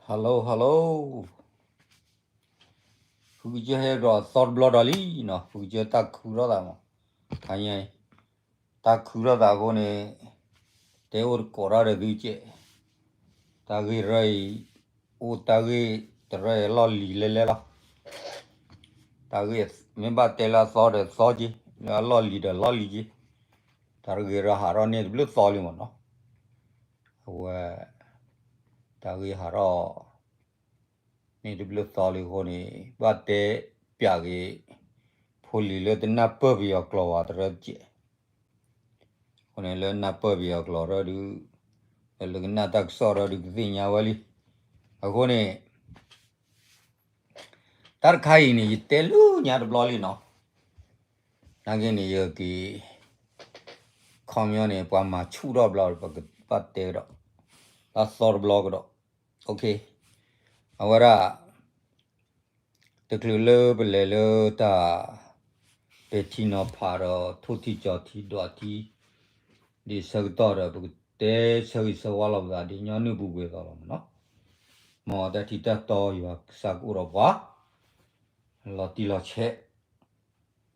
Hello hello, ဖုကစၢၢ်ဟဲဒီးသီတဘျီဒီးလံနီၤ, ဖုကစၢၢ်တၢ်ခုထီၣ်သးမး, ခါညါအံၤ တၢ်ခုထီၣ်သးအဃိန့ၣ် တဲအိၣ်တကိးတၢ်ဒီးသုကဲး, တၢ်ဂ့ၢ်ရၢအံၤ အိၣ်တၢ်ဂ့ၢ်တရၢအလီၢ်လံၤလဲၤလဲၤလီၤ, တၢ်ဂ့ၢ်မ့ၢ်ဘၣ်တဲလၢအသီဒီးသီက့, လၢအလီၢ်လံၤဒီးလီၢ်လံၤက့, တၢ်ဂ့ၢ်ရၢဟးထီၣ်န့ၢ်တဘျုးသီလံမးနီၤ, အဝဲ တၢ်ဂ့ၢ်ဟးထီၣ် န့ၢ်တဘျုးသီလံအဃိန့ၣ် ဘၣ်တဲပၠးက့ၤ ဖိလံၤလၢတနၢ်ပၢၢ်ပယီၤကျိာ်ဘၣ်တရၢကဲး, အဃိန့ၣ်လၢနၢ်ပၢၢ်ပယီၤကျိာ်ရၢဒုး လၢကနၣ်တၢ်ကစီၣ်ရၢဒုးကသ့ၣ်ညါဝဲလံ, အဃိန့ၣ် တၢ်တခါအံၤန့ၣ် ယတဲလၢညါတဘျီလံနီၤ, နာ်က့န့ၣ် ယက့ၤ ခီပညီန့ၣ် ပှၤမၤဆူၣ်ထီၣ်ဘျီ ပကဘၣ်တဲကဒီး တၢ်သီတဘျီကဒီး, အဝဲဒၣ် တချုးလၢပလဲၤလၢတၢ် ပဲာ်ထံနီၤဖးဒီး ထိၣ်ထံကၠီၤထံဒွးထံ ဒ်ဆၢကတီၢ်ဒီး ပကတဲဆၢဂ့ၤဆၢဝါလီၤပသးဒ်ညီနုၢ်ပူၤကွံာ်အသိးလီၤမးနီၤ, မ်တၢ်ထံတၢ်တီယွၤကစၢ်ကအိၣ်ဒီးပှၤ လီၤတံၢ်လီၤဆဲး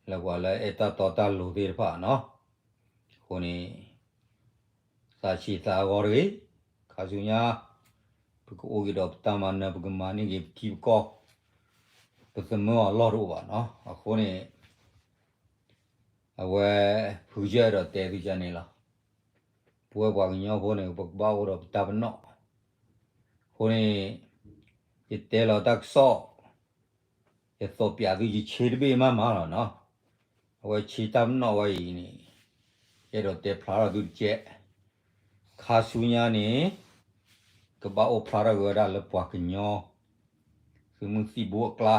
လၢပှၤလၢအဲၣ်တၢ်တီတၢ်လိၤသ့ၣ်တဖၣ်နီၤ, အဃိန့ၣ် သးဆံးသးအဂီၤတဂ့ၤ, ခါဆူညါ ပကအိၣ်က့ၤဒီးပတၢ်မၤနၢၤ ပကမၤန့ၢ်က့ၤပထံပကီၢ် ပသမၢအီၤလီၢ်တအိၣ်ဘၣ်နီၤ, အဃိန့ၣ် အဝဲ ဖုကစၢၢ်အဲၣ်ဒိးတဲသုကန့ၣ်လီၤ, ပဝဲပှၤကညီဖိန့ၣ် ပကဘၣ်အိၣ်ဒီးပတၢ်ပနီၣ်, အဃိန့ၣ် ယတဲလီၤတၢ်ကစီၣ် ယသိးပၠးသုယဆ့တဘ့ၣ်မးမးလီၤနီၤ, အဝဲဆ့တၢ်ပနီၣ်ဝဲအံၤန့ၣ် ယအဲၣ်ဒိးတဲဖျါထီၣ်သုတကဲး, ခါဆူညါန့ၣ် ကဘၣ်အိၣ်ဖျါထီၣ်က့ၤဝဲဒၣ်လၢပှၤကညီ သုးမုၢ်သံၣ်ဘိအကျါ,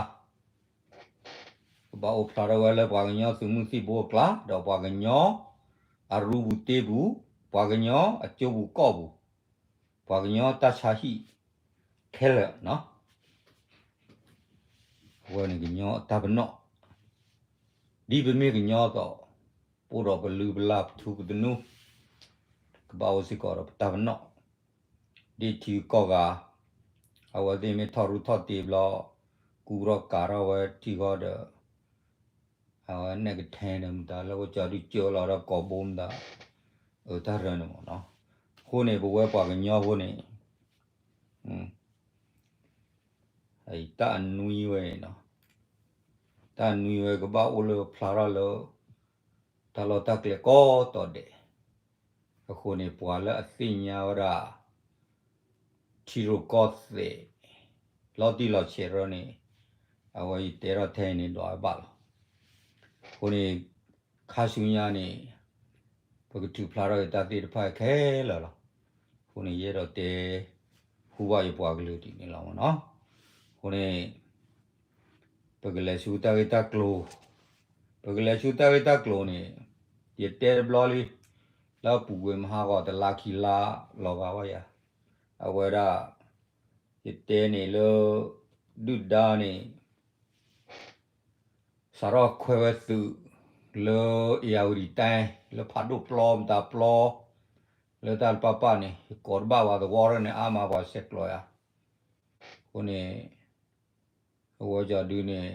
ကဘၣ်အိၣ်ဖျါထီၣ်ဝဲလၢပှၤကညီသုးမုၢ်သံၣ်ဘိအကျါ ဒီးပှၤကညီ အရူပူၤတ့ပူၤ, ပှၤကညီအကၠိပူၤကီၢ်ပူၤ, ပှၤကညီတၢ်ဆါဟံၣ်ခဲလၢာ်နီၤ, အဝဲန့ၣ်ကညီအတၢ်ပနီၣ်, ဒ်ပမ့ၢ်ကညီအသိး, ပအိၣ်ဒီးပလုၢ်ပလၢ်ပထူပသနူ, ကဘၣ်အိၣ်စ့ၢ်ကီးဒီးပတၢ်ပနီၣ်, ဒ်ထံကီၢ်ဂၤ, အဝဲသ့ၣ်မ့ၢ်ထီၣ်ရူၢ်ထီၣ်တ့ဘျီ, ကူထီၣ်ကၤထီၣ်ဝဲထံဃီဒီး အဝဲနဲၣ်ကထဲန့ၣ်မတၤ လၢဝဲကၠီဒုးကၢလီၤဒီးကိာ်ဘိမတၤ, အတၢ်ရၢန့ၣ်မ့ၢ်နီၤ, အဃိန့ၣ် ပဝဲပှၤကညီဖိန့ၣ် တၢ်အနွံဝဲနီၤ, တၢ်နွံဝဲကဘၣ်အိၣ်လၢဖျါထီၣ်လၢ တၢ်လီၢ်တၢ်ကျဲကိးတီၤဒဲး, အဃိန့ၣ် ပှၤလၢအသ့ၣ်ညါဝဲဒၣ် ထံရူၢ်ကီၢ်သဲး လီၤတံၢ်လီၤဆဲးရၢန့ၣ်, အဝဲယတဲထီၣ်ထဲအံၤန့ၣ်ဒီးဝဲဘၣ်လီၤ. အဃိန့ၣ် ခါဆူညါန့ၣ် ပကထုးဖျါထီၣ်က့ၤတၢ်သ့ၣ်တဖၣ်ခဲလၢာ်လီၤ. အဃိန့ၣ် ယအဲၣ်ဒိးတဲ ဟူဘၣ်ယပှၤကလုာ်ဒ်န့ၣ်လီၤမ့ၢ်နီၤ. အဃိန့ၣ် ပကလဲၤဆူတၢ်ဂ့ၢ်တၢ်ကျိၤ, ပကလဲၤဆူတၢ်ဂ့ၢ်တၢ်ကျိၤန့ၣ် ယတဲတဘျီလံ, လၢအပူၤကွံာ်မဟါဂီၤတလါခံလါလီၤဂာ်ဝဲယၤ, အဝဲဒၣ် ယတဲန့ၣ်လၢ ဒုၣ်ဒါန့ၣ် စးထီၣ်ခွဲဝဲသုး လၢအ့ၣ်ယၣ်ဝတံၤတၢ် လၢဖးဒိၣ်ပျီမတၤပျီ လၢတၢ်တပာ်ပာ်န့ၣ် ယကိးတဘၣ်ဝဲသဝီရၢန့ၣ် အါမးပှၤဆဲးကျိးယၤ. အဃိန့ၣ် အဝဲကၠီဒုန့ၣ်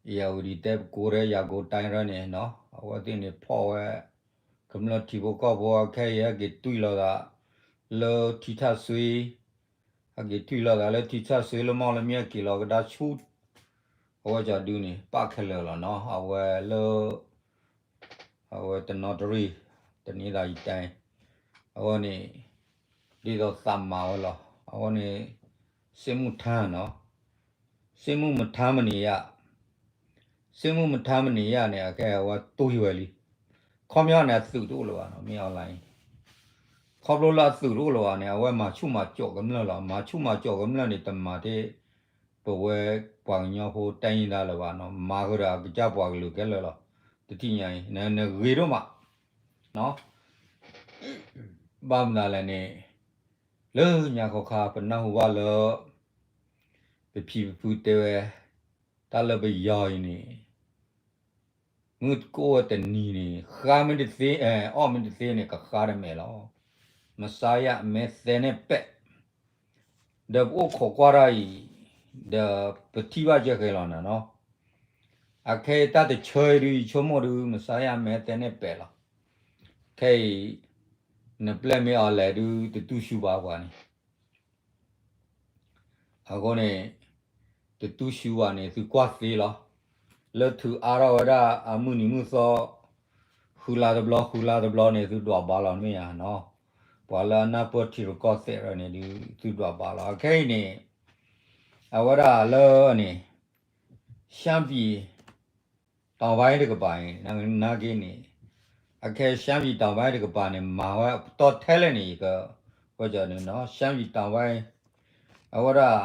အ့ၣ်ယၣ်ဝတံၤတၢ်ပကိးထဲယၤကိးတၢ်ရၢန့ၣ်နီၤ အဝဲသ့ၣ်န့ၣ်ဖီၣ်ဝဲ ကမျၢၢ်ထံဖိကီၢ်ဖိအခဲအံၤ ဟဲက့ၤတွံၢ်လိာ်သး လၢထံထၣ်စွ့ ဟဲက့ၤတွံၢ်လိာ်သးလၢထံထၣ်စွ့လၢမီၢ်လၢမ့ၢ်ဟဲက့ၤလီၤကဒါဆူ အဝဲကၠီဒုန့ၣ် ပာ်ခဲလၢာ်လီၤနီၤ အဝဲလၢ အဝဲတနီတရံၣ် တန့ၤသးယတဲ အဝဲန့ၣ် ဒ်သိးသးမၤဝဲလီၤ. အဝဲန့ၣ် စစ်မှုထမ်းနီၤ စစ်မှုမထမ်းမနေရ စစ်မှုမထမ်းမနေရန့ၣ် အခဲအံၤအဝဲတွံၢ်ဝဲလံ. ခီပညီန့ၣ် အသုးတအိၣ်လၢၤဘၣ်နီၤ မ့ၢ်အီၤလၢအံၤ ခီဖျိလၢအသုးတအိၣ်လၢၤဘၣ်န့ၣ် အဝဲမၤဆူၣ်မၤကၠိးကမျၢၢ်လီၤ. မၤဆူၣ်မၤကၠိးကမျၢၢ်န့ၣ် တမၤတ့ၢ် ပဝဲပှၤကညီဖိတၢ်အ့ၣ်ဒါလၢၤဘၣ်နီၤ မၤဃုာ်ဒီးအကစၢ်ပှၤကလုာ်ခဲလၢာ်လီၤ. တထံၣ်ညါအံၤ နဂ့ၤဒိၣ်မး ဘၣ်မနုၤလဲၣ်န့ၣ် လၢညါခီခါ ပနၢ်ဟူဘၣ်လၢ ပဖံပဖုတဲဝဲ တၢ်လၢပယီၤအံၤန့ၣ် မုၢ်တကိၣ်ဝဲတနံၤန့ၣ် ဃါမ့ၢ်တသ့ အီၣ်မ့ၢ်တသ့န့ၣ် ကဃါတမဲာ်လီၤ. မဆါယၤမဲာ်သဲန့ၣ်ပဲာ် ဒီးပအိၣ်ခိးကွၢ်တၢ်အံၤ, ဒီးပထံၣ်ဘၣ်ကဲဃဲလီၤနၤနီၤ. အခဲအံၤတၢ်တဆၢအံၤဒုး ယဆိကမိၣ်ဒုး မဆါယမဲာ်သဲန့ၣ်ပဲာ်လီၤ. ခဲအံၤ နပျဲၢ်မ့ၢ်အီၤလဲၤဒုး တတူၢ်ဆူဘၣ်ပှၤန့ၣ် အဃိန့ၣ် တတူၢ်ဆူဘၣ်န့ၣ် သုကွၢ်သ့လီၤ. လၢထုးအါထီၣ်ဝဲဒၣ်အမုၢ်နံၤမုၢ်သီ ဃုလါတဘျီ ဃုလါတဘျီန့ၣ် သုဒွးဘၣ်လီၤမ့ၢ်ဧါနီၤ. ပှၤလၢအနၢ်ပၢၢ်ထံရူၢ်ကီၢ်သဲးရၢန့ၣ်ဒုး သုဒွးဘၣ်လီၤ. အခဲအံၤန့ၣ် အဝဲဒၣ်လၢန့ၣ် ရှမ်းပြည်တောင်ပိုင်းတကပၤန့ၣ် နာ်က့န့ၣ် အခဲ ရှမ်းပြည်တောင်ပိုင်းတကပၤန့ၣ် မၤဝဲအပတီၢ်ထဲလဲၣ်န့ၣ် ယက ဝဲန့ၣ်နီၤ ရှမ်းပြည်တောင်ပိုင်း အဝဲဒၣ်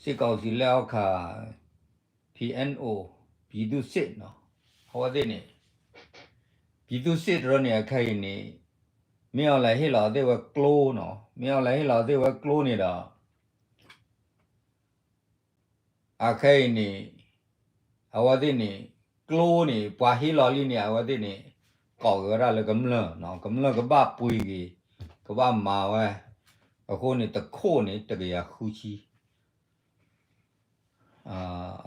စစ်ကောင်စီလက်အောက်ခံ PNO ပြည်သူ့စစ်နီၤ အဝဲသ့ၣ်န့ၣ် ပြည်သူ့စစ်တရၢန့ၣ် အခဲအံၤန့ၣ် မ့ၢ်အီၤလဲၤဟ့ၣ်လီၤသ့ၣ်ဝဲကျိနီၤ မ့ၢ်အီၤလဲၤဟ့ၣ်လီၤသ့ၣ်ဝဲကျိန့ၣ်ဒီး အခဲအံၤန့ၣ် အဝဲသ့ၣ်န့ၣ် ကျိန့ၣ် ပှၤဟ့ၣ်လီၤလံန့ၣ် အဝဲသ့ၣ်န့ၣ် ကိးက့ၤဝဲဒၣ်လၢကမျၢၢ်နီၤ ကမျၢၢ်ကဘၣ်ပှ့ၤက့ၤ ကဘၣ်မၤဝဲ အဃိန့ၣ် တခိၣ်န့ၣ် တကယၤဃုဆံ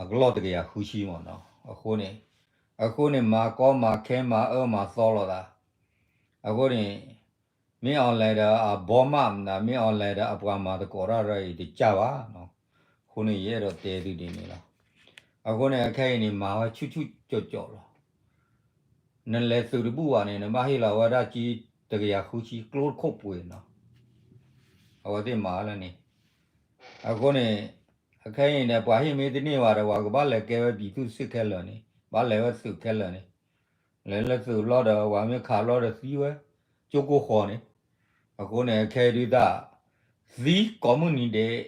အကလီၢ်တကယၤဃုဆံမ့ၢ်နီၤ အဃိန့ၣ် အဃိန့ၣ် မၤကီမၤခဲမၤအၢမၤသီလိာ်သး အဃိန့ၣ် မ့ၢ်အီၤလဲၤဒီးအဘီမးမတၤ မ့ၢ်အီၤလဲၤဒီးအပှၤမၤသကိးတၢ်ရၢအံၤတကၢ်ဘၣ်နီၤ အဃိန့ၣ် ယအဲၣ်ဒိးတဲသုဒ်န့ၣ်လီၤ. အဃိန့ၣ် အခဲအံၤန့ၣ် မၤဝဲဆူၣ်ဆူၣ်ကၠီၤကၠီၤလီၤ. နလဲၤသုးတဘူၣ်ဘၣ်န့ၣ် နဘၣ်ဟ့ၣ်လီၤဝဲဒၣ်ကၠံတကယၤဃုဆံကျိတခိၣ်ပှ့ၤနီၤ အဝဲသ့ၣ်မၤလၢန့ၣ် အဃိန့ၣ် အခဲအံၤန့ၣ် ပှၤဟ့ၣ်မ့ၢ်တန့ၢ်ဘၣ်ဒီး ပှၤကဘၣ်လဲၤကဲဝဲပြည်သူ့စစ်ခဲလၢာ်န့ၣ် ဘၣ်လဲၤဝဲသုးခဲလၢာ်န့ၣ် လဲၤလၢသုးဘျီဒီး ပှၤမ့ၢ်ခးဘျီဒီးသံဝဲ ကၠိကိၢ်ဃီန့ၣ် အဃိန့ၣ် အခဲအံၤဒုးတၢ် သံကိးမုၢ်နံၤဒဲး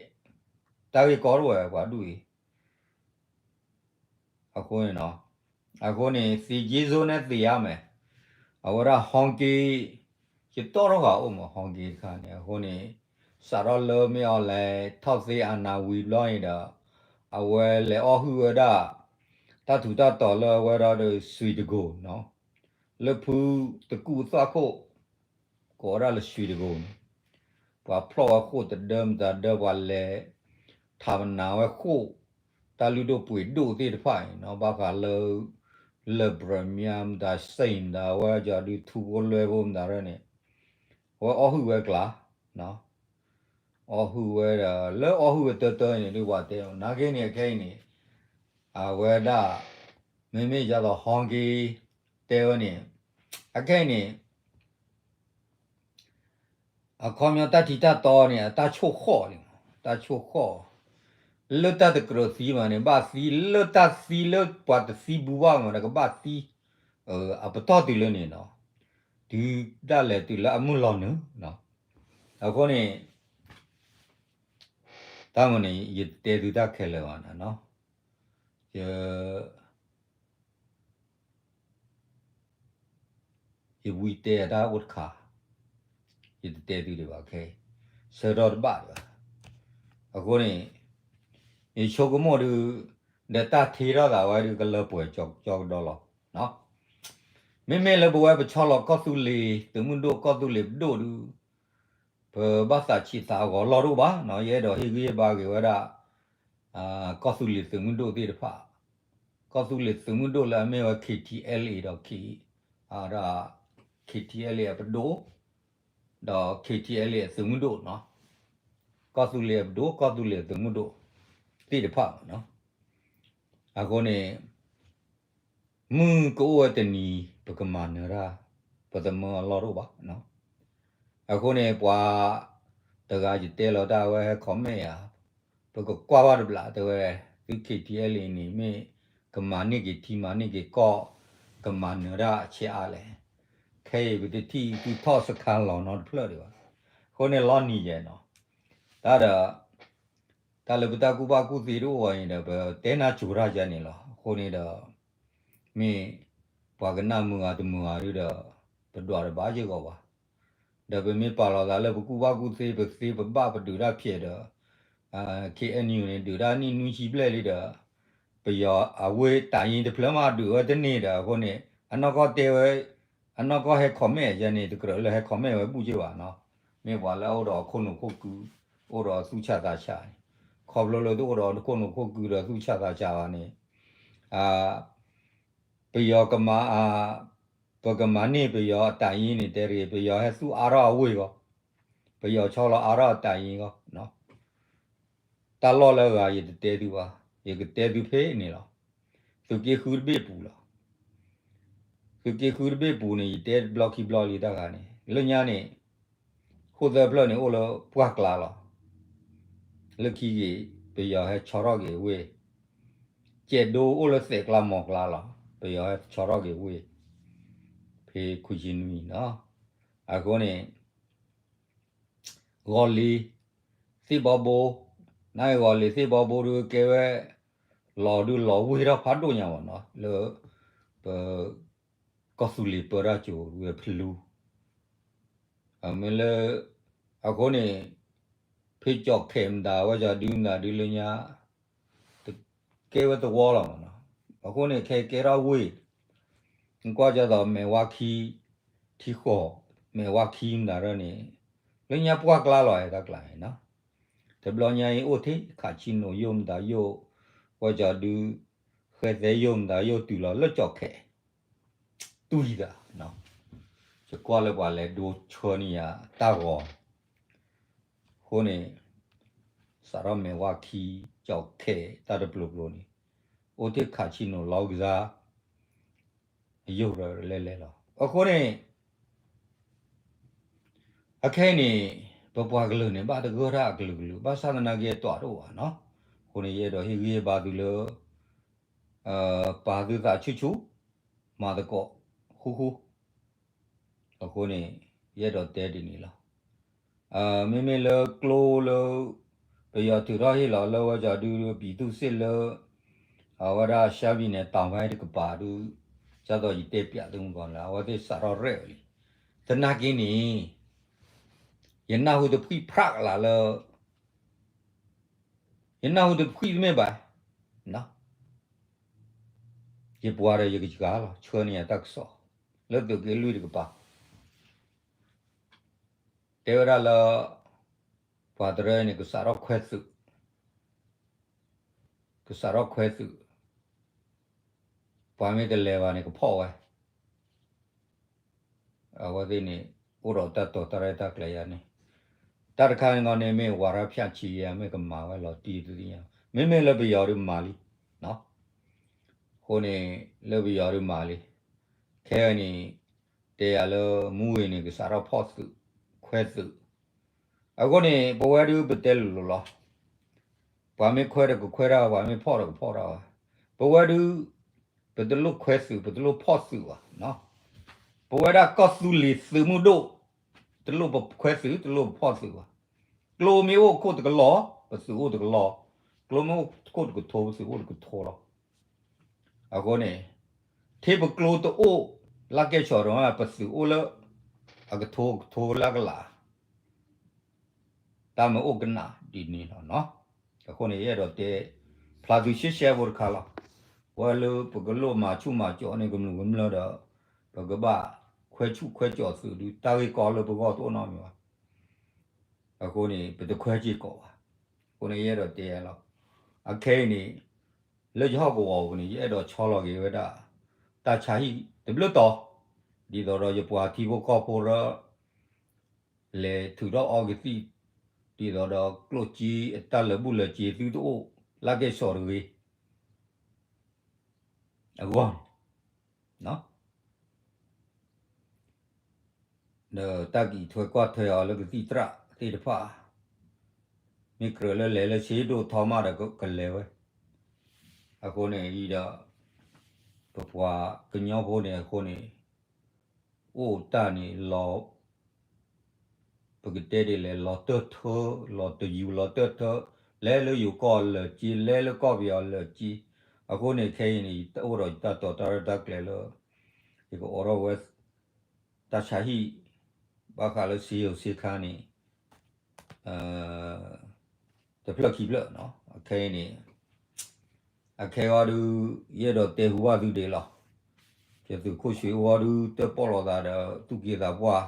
တၢ်ဂ့ၢ်ကီတအိၣ်ဝဲပှၤဒူၣ်အံၤ အဃိန့ၣ်နီၤ အဃိန့ၣ် သံက့စိန့ၣ်သံအါမဲာ် အဝဲဒၣ်ဟီက့ၤ ယတီၢ်ထီၣ်ဃာ်အိၣ်မး ဟီက့ၤတခါန့ၣ် အဃိန့ၣ် စးထီၣ်လၢမ့ၢ်အီၤလဲၤထီၣ်သ့အနၢ်ဝံၤဘျီန့ၣ်ဒီး အဝဲလဲၤအီၣ်ဟုၣ်ဝဲဒၣ် တၢ်ထူးတၢ်တီၤလၢအဝဲဒၣ်ဒီး ရွှေတိဂုံ နီၤ လၢဖုတကူၣ်သွၣ်ခိၣ် ကိးဝဲဒၣ်လၢ ရွှေတိဂုံ န့ၣ် ပှၤဖျီၣ်ဝဲဃိာ်တဒၢမတၤဒၢ ပှၤလဲၤ ထးပနၤဝဲဃိာ် တၢ်လုၢ်ဒိၣ်ပှ့ၤဒိၣ်သ့ၣ်တဖၣ်န့ၣ်နီၤ ဘၣ်ဃးလၢ လၢၢ်ပရမၠါမတၤ စ့ၣ်မတၤ အဝဲကဒုးထူဖိလွဲဖိမတၤရၢန့ၣ် အဝဲအီၣ်ဟုၣ်ဝဲကျါ အီၣ်ဟုၣ်ဝဲဒီး လၢအီၣ်ဟုၣ်ဝဲတၢတၢန့ၣ်ဒုး ပှၤတဲ နာ်က့န့ၣ် အခဲအံၤန့ၣ် အဝဲဒၣ် မ့မ့ၢ်ယသိးဟီက့ၤ တဲဝဲန့ၣ် အခဲအံၤန့ၣ် အခီပညီတၢ်ထံတၢ်တီန့ၣ် အတၢ်ဆိၣ်ဃီၣ်န့ၣ် တၢ်ဆိၣ်ဃီၣ် လၢတၢ်တကြၢးသံမးန့ၣ် ဘၣ်သံ လၢတၢ်သံလၢပှၤတသံဘူးဘၣ်မးဒီး ကဘၣ်သံ အပတီၢ်တုၤလၢန့ၣ်နီၤ တုၤဒၣ်လဲာ်တုၤလၢအမုၢ်လီၤနုာ်နီၤ အဃိန့ၣ် တၢ်မၤန့ၣ် ယတတဲသုတၢ်ခဲလၢာ်ဘၣ်နီၤ ယ ယဝံတဲအတၢ်အိၣ်တခါ, ယတတဲသုဒံးဘၣ်ခဲအံၤ, ဆၢထီၣ်တဘၣ်ဒံးဘၣ်. အဃိန့ၣ် ယဆိကမိၣ်ဒုး ဒီးတၢ်ထံၣ်ထီၣ်သးဝဲဒုး ကလၢပှဲၤကၠီကဒီလီၤ. မ့မ့ၢ်လၢပဝဲပဆီလီၤကီၢ်သူလ့ၤသုးမုၢ်ဒိၣ် ကီၢ်သူလ့ၤပဒိၣ်ဒုး ပဘၣ်သးဆံးသးအဂီၤလီၢ်တအိၣ်ဘၣ်နီၤ, ယအဲၣ်ဒိးဟ့ၣ်ဂံၢ်ဟ့ၣ်ဘါက့ၤဝဲဒၣ် ကီၢ်သူလ့ၤသုးမုၢ်ဒိၣ်သ့ၣ်တဖၣ်, ကီၢ်သူလ့ၤသုးမုၢ်ဒိၣ်လၢအမ့ၢ်ဝဲ KTLA ဒီး KTLA အပဒိၣ်, ဒီး KTLA အသုးမုၢ်ဒိၣ်နီၤ, ကီၢ်သူလ့ၤအပဒိၣ် ကီၢ်သူလ့ၤအသုးမုၢ်ဒိၣ်သ့ၣ်တဖၣ်နီၤ. အဃိန့ၣ် မုၢ်ကအိၣ်ဝဲတနံၤ ပကမၤနၢၤတၢ် ပသမၢအလီၢ်တအိၣ်ဘၣ်. အဃိန့ၣ် ပှၤတဂၤယတဲလီၤတၢ်ဝဲဟဲ comment ယၤ, ပကကွၢ်ဘၣ်တဘျီတဲဝဲ, သု KTLA န့ၣ် မ့ၢ်ကမၤန့ၢ်က့ၤထံမၤန့ၢ်က့ၤကီၢ် ကမၤနၢၤတၢ်ဆဲးအါလဲၣ်. ခဲအံၤပတထံၣ်သုထီၣ်စခါလီၤနီတဖျၢၣ်ဒံးဘၣ်. အဃိန့ၣ်လီၤနံၤယဲနီၤ, တၢ်ဒီး တၢ်လၢပတၢ်ကူၣ်ဘၣ်ကူၣ်သ့တအိၣ်ဘၣ်န့ၣ်ဒီး ပတဲနၢ်စိၤတၢ်ယဲန့ၣ်လီၤ. အဃိန့ၣ်ဒီး မ့ၢ်ပှၤကနၣ်မုာ်ဂ့ၤတမုာ်ဂ့ၤဒုးဒီး ပဒွးတဘၣ်ယဂီၢ်ဘၣ်. ဒီးပမ့ၢ်ပာ်လီၤသးလၢပကူၣ်ဘၣ်ကူၣ်သ့ ပသ့ပဘၣ်ပဒုးတၢ်ဖျဲးဒီး KNU န့ၣ် ဒုးတၢ်နံၣ်နွံဆံဘျဲၣ်လံဒီး ပယီၤအဝ့ၢ်တၢ်ယ့တဖျၢၣ်မးဒုးဝဲတန့ၢ်ဒီး အဃိန့ၣ် အနီၢ်ကီၢ်တဲဝဲ အနီၢ်ကီၢ်ဟဲ comment ယဲန့ၣ် တကြၢးလၢဟဲ comment ဝဲဘူၣ်က့ဘၣ်နီၤ. မ့ၢ်ပှၤလၢအအိၣ်ဒီးအခိၣ်နူာ်ခိၣ်ကု, အိၣ်ဒီးသူၣ်ဆးသးဆးန့ၣ်, ခီဖျိလၢတအိၣ်ဒီးခိၣ်နူာ်ခိၣ်ကုဒီးသူၣ်ဆးသးဆးဘၣ်န့ၣ်, ပယီၤကမၤ, ပကမၤန့ၢ်ပယီၤအတၢ်အံၤန့ၣ် တဲတဂ့ၤ, ပယီၤဟဲသူၣ်အါထီၣ်အဝ့ၢ်ဂီၢ်, ပယီၤဆီလီၤအါထီၣ်အတၢ်အံၤဂီၢ်, တၢ်လီၢ်လၢအဂၤယတတဲသုဘၣ်, ယကတဲသုဖဲန့ၣ်လီၤ. သုးက့ဃုတဘ့ၣ်ပူၤလီၤ. သုးက့ဃုတဘ့ၣ်ပူၤန့ၣ် ယတဲတဘျီခံဘျီလံတၢ်ဂၤန့ၣ်, လၢညါန့ၣ် ဃိၣ်သၢဖျၢၣ်န့ၣ်အိၣ်လၢပှၢ်ကျါလီၤ. လၢခံက့ၤ ပယီၤဟဲဆီထီၣ်က့ၤဝ့ၢ်, ကဲးဒိအိၣ်လၢသဲးကျါမီၤကျါလီၤ. ပယီၤဟဲဆီထီၣ်က့ၤဝ့ၢ် ဖဲခွံဆံနွံနီၤ. အဃိန့ၣ် ဂီၤလ့ၤသ့ၣ်ဘီဘိ, နဂီၤလ့ၤသ့ၣ်ဘီဘိဒုးကဲဝဲ လီၤဒုးလီၤဝ့ၢ်ထီၣ်ဖးဒိၣ်ညါမးနီၤ, လၢ ပ ကီၢ်သူလ့ၤပၢတၢ်ကိၤဝဲဖလူ, မ့ၢ်လၢ အဃိန့ၣ် ဖဲကၠီၣ်ခဲးမတၤ ဝဲကၠီၣ်ဒုမတၤဒုးလၢညါ ကဲဝဲသဝီလီၤမးနီၤ. အဃိန့ၣ် ခဲကဲထီၣ်ဝ့ၢ် ကွၢ်ကၢသိးမဲာ်ဝါခံ ထံဃီၣ် မဲာ်ဝါခံမတၤရၢန့ၣ် လၢညါပှၢ်ကျါလီၤ တၢ်ကျါန့ၣ်နီၤ. တဘျီညါအံၤ အိၣ်ထဲခးဆံနိၣ်ယိၣ်မတၤယိၣ် ဝဲကၠီၣ်ဒု ဃဲသဲယိၣ်မတၤယိၣ်တုၤလီၤလၢကၠီၣ်ခဲး တွံၢ်သး ယကွၢ်လၢပှၤလဲၤဒိဆှၢန့ၢ်ယၤတၢ်ဂီၤ အဃိန့ၣ် စးထီၣ်မဲာ်ဝါခံ ကၠီၣ်ခဲးတၢ်တပျိၤပျိၤန့ၣ် အိၣ်ထဲခးဆံနိၣ်လီၤကစၢ် ယိၣ်ရၢလဲၤလဲၤလီၤ. အဃိန့ၣ် အခဲအံၤန့ၣ် ပပှၤကလုာ်န့ၣ် ဘၣ်တဂၢၢ်တၢ်အကလုာ်ကလုာ် ဘၣ်ဆၣ်သနာ်က့အတီၢ်တအိၣ်ဘၣ်နီၤ. အဃိန့ၣ် ယအဲၣ်ဒိးဟ့ၣ်ဂံၢ်ဟ့ၣ်ဘါသုလၢ ပာ်သုသးဆူၣ်ဆူၣ် မၤသကိးဃူဃူ အဃိန့ၣ် ယအဲၣ်ဒိးတဲဒ်န့ၣ်လီၤ. မ့မ့ၢ်လၢကျိလၢ ပယီၤထုးထီၣ်ဟ့ၣ်လီၤလၢဝဲကၠီၣ်ဒု ပံၤသူၣ်စ့ၣ်လၢ အဝဲဒၣ်ရှါဘံၣ်န့ၣ် တၢ်ဝဲတကပၤဒု ဒ်သိးယတဲပျးသုမုၢ်ဂီၤန့ၣ် အဝဲသ့ၣ်စးထီၣ်ရဲၣ်ဝဲလံ. သနာ်က့န့ၣ် ယနၢ်ဟူတဖှံဖးကလၤလၢ ယနၢ်ဟူတဖှံတမ့ၢ်ဘၣ် ယပှၤဒီးယကစှၤလီၤ ဆှၢန့ၢ်ယၤတၢ်ကစီၣ် လၢသုးက့လွံၢ်တကပၤ တဲဝဲဒၣ်လၢ ပှၤတရၢန့ၣ် ကစးထီၣ်ခွဲသုး, ကစးထီၣ်ခွဲသုး, ပှၤမ့ၢ်တလဲၤဘၣ်န့ၣ် ကဖီၣ်ဝဲ အဝဲသ့ၣ်န့ၣ် အိၣ်ဒီးတၢ်တိာ်တၢ်ရဲၣ်တၢ်ကျဲၤယၤန့ၣ်, တၢ်တခါန့ၣ်ဂီၢ်န့ၣ် မ့ၢ်ဝၤရၢဖၠၣ်ဆံးယၤ မ့ၢ်ကမၤဝဲလီၤတံၢ်တသ့ၣ်ညါ, မ့မ့ၢ်လၢပယီၤဒုးမၤလံ, အဃိန့ၣ် လၢပယီၤဒုးမၤလံ, ခဲအံၤန့ၣ် တဲယၤလၢမူဝ့ၤန့ၣ် ကစးထီၣ်ဖီၣ်သုး, ခွဲသုး, အဃိန့ၣ် ပဝဲဒုးပတဲလိၤလိၤလီၤ. ပှၤမ့ၢ်ခွဲဒီးကခွဲတၢ်, ပှၤမ့ၢ်ဖီၣ်ဒီးကဖီၣ်တၢ်ဘၣ်. ပဝဲဒုး ပတလိၣ်ခွဲသုး, ပတလိၣ်ဖီၣ်သုးဘၣ်. ပဝဲဒၣ်ကီၢ်သူလ့ၤသုးမုၢ်ဒိၣ်, တလိၣ်ပခွဲသုး, တလိၣ်ပဖီၣ်သုးဘၣ်. ကျိမ့ၢ်အိၣ်ခိၣ်တကလီၢ်, ပသုးအိၣ်တကလီၢ်, ကျိမ့ၢ်အိၣ်ခိၣ်တကထိ, ပသုးအိၣ်တကထိလီၤ. အဃိန့ၣ် ထဲပကျိတအိၣ်လၢကဲၣ်ဆိးဒီး ပသုးအိၣ်လၢ အကထိကထိလၢကလး တၢ်မ့ၢ်အိၣ်ကနၣ်ဒ်န့ၣ်လီၤ. အဃိန့ၣ် ယအဲၣ်ဒိးတဲ ဖျါသုရှဲရှဲဖိတခါလီၤ. ပဝဲလၢပကလိၣ်မၤဆူၣ်မၤစိးန့ၢ်ကမျၢၢ်ကမျၢၢ်ဒီး ပကဘၣ်ခွဲဆူၣ်ခွဲစိးသုးဒုး တၢ်ဂ့ၢ်ကီလၢပဂီၢ်တအိၣ်နီတမံၤဘၣ်. အဃိန့ၣ် ပတခွဲစ့ၢ်ကီးဘၣ်. အဃိန့ၣ် ယအဲၣ်ဒိးတဲလီၤ. အခဲအံၤန့ၣ် လၢယဟီၣ်ကဝီၤပူၤန့ၣ် ယအဲၣ်ဒိးဆီလီၤက့ၤဝဲဒၣ် တၢ်ဆါဟံၣ်တဘျုးတီၤ, ဒ်သိးဒီးယပှၤထံဖိကီၢ်ဖိဒီး လဲၤထုးထီၣ်အီကသံၣ်, ဒ်သိးဒီးကျိၣ်စ့အတၢ်လၢာ်ဘူၣ်လၢာ်စ့သုတအိၣ် လၢကဲၣ်ဆိးတဂ့ၤ အဂီၢ်န့ၣ် ဒီးတၢ်ကံၣ်ထွဲကွၢ်ထွဲအီၤလၢကသံၣ်သရၣ်သ့ၣ်တဖၣ်, မ့ၢ်ကြၢးလၢလဲၤလၢစ့ဒိၣ်ထီမးဒီးကလဲၤဝဲ, အဃိန့ၣ်အံၤဒီး ပပှၤကညီဖိန့ၣ်အဃိန့ၣ် အိၣ်တၢ်န့ၣ်လီၤ ပကတဲဒ်လဲၣ် လီၤတၢၢ်ထၢ လီၤတယူၤလီၤတၢၢ်ထၢ, လဲၤလၢယိၤကီၢ်လၢာ်စ့ လဲၤလၢကီၢ်ပယီၤလၢာ်စ့, အဃိန့ၣ်ခဲအံၤန့ၣ် ယအိၣ်ဒီးယတၢ်တိာ်တၢ်ရဲၣ်တၢ်ကျဲၤလၢ ယကအိးထီၣ်ဝဲ တၢ်ဆါဟံၣ် ဘၣ်ဃးလၢစ့ယိၤစ့ခါန့ၣ် တဖျၢၣ်ခံဖျၢၣ်နီၤ, အခဲအံၤန့ၣ် အခဲအံၤဒုး ယအဲၣ်ဒိးတဲဟူဘၣ်သုဒံးလီၤ. ယသုးခိၣ်ဆှံအဝဲဒုး တၢၣ်ပီၣ်လိာ်သးဒီး သူၣ်က့သးပှၢ်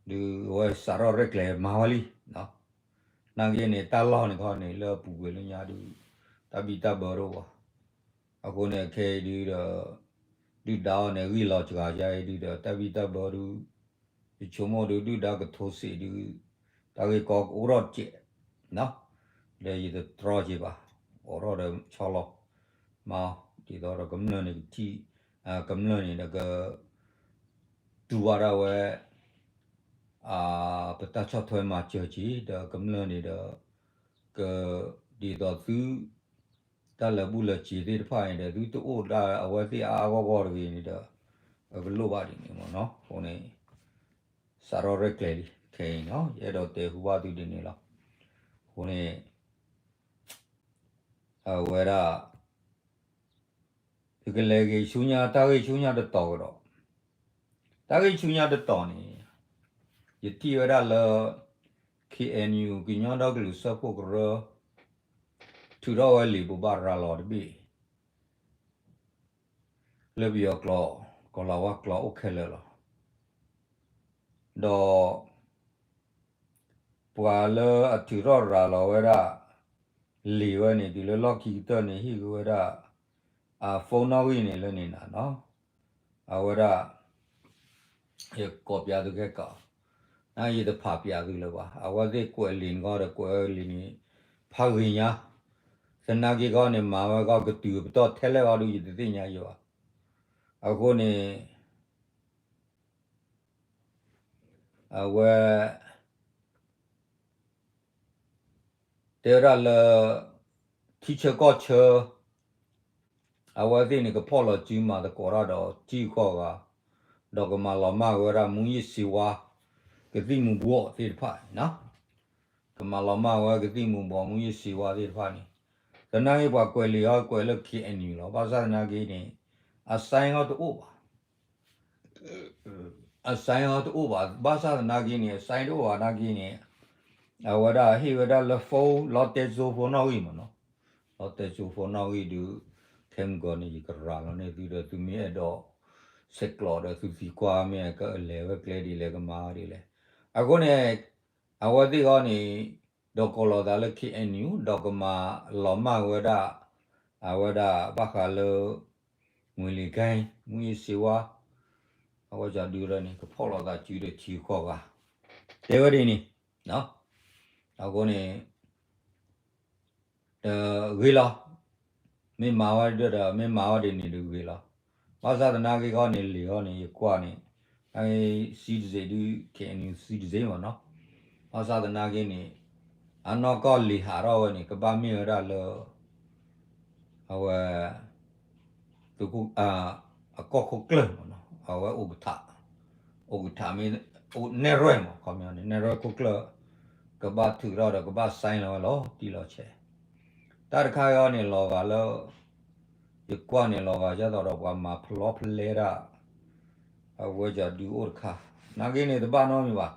ဒုးအဝဲစးထီၣ်ရဲၣ်ကျဲၤမၤဝဲလံ, နာ်က့န့ၣ် တၢ်လီၢ်န့ၣ်ခီန့ၣ် လၢအပူၤကွံာ်လၢညါဒုး တၢ်ဘံၣ်တၢ်ဘၢတအိၣ်ဘၣ်. အဃိန့ၣ် ခဲအံၤဒုးဒီး ဒုၣ်ဒါအီၤန့ၣ် ဂံၢ်လီၤစှၤယါအံၤဒုးဒီး တၢ်ဘံၣ်တၢ်ဘၢဒုး ယဆိကမိၣ်ဒုး ဒုၣ်ဒါကထိစ့းဒုး တၢ်ဂ့ၢ်ကီကအိၣ်ထီၣ်စဲး ဒီးယတတြီက့ၤဘၣ်, အိးထီၣ်ဒီးဆီလီၤမၤအီၤ ဒ်သိးဒီးကမျၢၢ်န့ၣ်ကထံၣ်, ကမျၢၢ်န့ၣ်ဒီးက တူၢ်ဘၣ်ဒၣ်ဝဲ ပတၢ်ဆီၣ်ထွဲမၤစၢၤက့ၤ ဒီးကမျၢၢ်န့ၣ်ဒီး က ဒ်သိးသု တၢ်လၢာ်ဘူၣ်လၢာ်စ့ၤသ့ၣ်တဖၣ်န့ၣ်ဒီး သုတအိၣ်ဒၣ်အဝဲသ့ၣ်အါအါဂီၢ်ဂီၢ်တဂ့ၤန့ၣ်ဒီး ပလိၣ်ဘၣ်ဒ်န့ၣ်မ့ၢ်နီၤ. အဃိန့ၣ် စးထီၣ်ရဲၣ်ကျဲၤလံ ခဲအံၤနီၤ ယအဲၣ်ဒိးတဲဟူဘၣ်သုဒ်န့ၣ်လီၤ. အဃိန့ၣ် အဝဲဒၣ် ယကလဲၤဂ့ၤဆူညါ တၢ်ဂ့ၢ်ဆူညါတတီၤကဒီး, တၢ်ဂ့ၢ်ဆူညါတတီၤန့ၣ် ယထံၣ်ဝဲဒၣ်လၢ K N U ကညီဒီကလုာ်စၢဖှိၣ်ကရၢ ထုးထီၣ်ဝဲလံာ်ဘိးဘၣ်ရၤလီၤတဘ့ၣ် လၢပယီၤကျိာ် ကီၤလၤဝါကျိာ်အိၣ်ခဲလၢာ်လီၤ. ဒီး ပှၤလၢအထုးထီၣ်ရၤလီၤဝဲဒၣ် လံာ်ဝဲန့ၣ် တုၤလၢလီၢ်ခံကတၢၢ်န့ၣ် ဟ့ၣ်က့ၤဝဲဒၣ် အ phone နီၣ်ဂံၢ်န့ၣ်လၢန့ၣ်နၤနီၤ. အဝဲဒၣ် ယကိးပျးသုခဲကီး, နယတဖးပျးသုလၢၤဘၣ်. အဝဲသ့ၣ်ကွဲးလံာ်န့ၣ်ခီဒီး ကွဲးဝဲလံာ်န့ၣ် ဖးဂ့ၤညါ, သနာ်က့ခီန့ၣ် မၤဝဲခီကတုၤပတီၢ်ထဲလဲၣ်ခီဒုး ယတသ့ၣ်ညါယဲဘၣ်. အဃိန့ၣ် အဝဲ တဲဝဲဒၣ်လၢ ထံဆၢကီၢ်ဆၢ အဝဲသ့ၣ်န့ၣ် ကဖီၣ်လီၤစုမၤသကိးတၢ်ဒီးထံဂုၤကီၢ်ဂၤ, ဒီးကမၤလီၤမၢ်ဝဲဒၣ် မူးယစ်ဆေးဝါး ကသံၣ်မူၤဘှီးသ့ၣ်တဖၣ်န့ၣ်, ကမၤလီၤမၢ်ဝဲကသံၣ်မူၤဘှီး မူးယစ်ဆေးဝါးသ့ၣ်တဖၣ်န့ၣ်, သနာ်က့ပှၤကွဲးလံာ်ဟီကွဲးလၢ K N U လီၤ. ဘၣ်ဆၣ်သနာ်က့န့ၣ် အ sign ဟီတအိၣ်ဘၣ် အ sign ဟီတအိၣ်ဘၣ်. ဘၣ်ဆၣ်သနာ်က့န့ၣ် အ sign တအိၣ်ဘၣ်နာ်က့န့ၣ် အဝဲဒၣ်ဟ့ၣ်ဝဲဒၣ်လၢ phone လီၤတဲာ် phone နီၣ်ဂံၢ်မ့ၢ်နီၤ, လီၤတဲာ် phone နီၣ်ဂံၢ်ဒုး ခဲမုၢ်ဂီၤန့ၣ် ယကရၤလီၤန့ၢ်သုဒီး သုမ့ၢ်အဲၣ်ဒိး ဆဲးကျိးဒီးသုသံကွၢ်မ့ၢ်ကလဲၤဝဲကျဲဒ်လဲၣ် ကမၤဒ်လဲၣ်. အဃိန့ၣ် အဝဲသ့ၣ်ဂီၢ်န့ၣ် ဒီးကိးလီၤသးလၢ K N U ဒီးကမၤလီၤမၢ်ဝဲဒၣ် အဝဲဒၣ်ဘၣ်ဃးလၢ ငွေလိမ်ဂိုဏ်း မူးယစ်ဆေးဝါး အဝဲကဒုးဒီးန့ၣ် ကဖီၣ်လိာ်သးစုဒီးထံဂုၤကီၢ်ဂၤ တဲဝဲဒ်န့ၣ်, အဃိန့ၣ် တဂ့ၤလီၤ. မ့ၢ်မၤဝဲဒ်ဒီး မ့ၢ်မၤဝဲဒ်န့ၣ်တဂ့ၤလီၤ. ဘၣ်ဆၣ်သနာ်က့ခီန့ၣ် လံာ်ခီန့ၣ် ယကွၢ်န့ၣ် အ citizen ဒုး K N U citizen မ့ၢ်နီၤ. ဘၣ်ဆၣ်သနာ်က့န့ၣ် အနီၢ်ကီၢ်လံာ်ဟးထီၣ်ဝဲန့ၣ် ကဘၣ်မ့ၢ်ဝဲဒၣ်လၢ အဝဲ သုးခိၣ် အကီၢ်ခိၣ်ကျၢၢ်မ့ၢ်နီၤ, အဝဲ ဥက္ကဋ္ဌ မ့ၢ် နဲၣ်ရွဲၣ်မ့ၢ် ခီပညီန့ၣ် နဲၣ်ရွဲၣ်ခိၣ်ကျၢၢ် ကဘၣ်ထုးထီၣ်ဒီးကဘၣ် sign လီၤဝဲလီၤတံၢ်လီၤဆဲး. တၢ်တခါအံၤန့ၣ် လီၤဂာ်လၢ ယကွၢ်န့ၣ် လီၤဂာ်ဒ်သိးဒီးပှၤမၤဖျီဖျဲဒၣ် အဝဲကဒုးအိၣ်တခါ, နာ်က့န့ၣ် တဘၣ်နီတမံၤဘၣ်,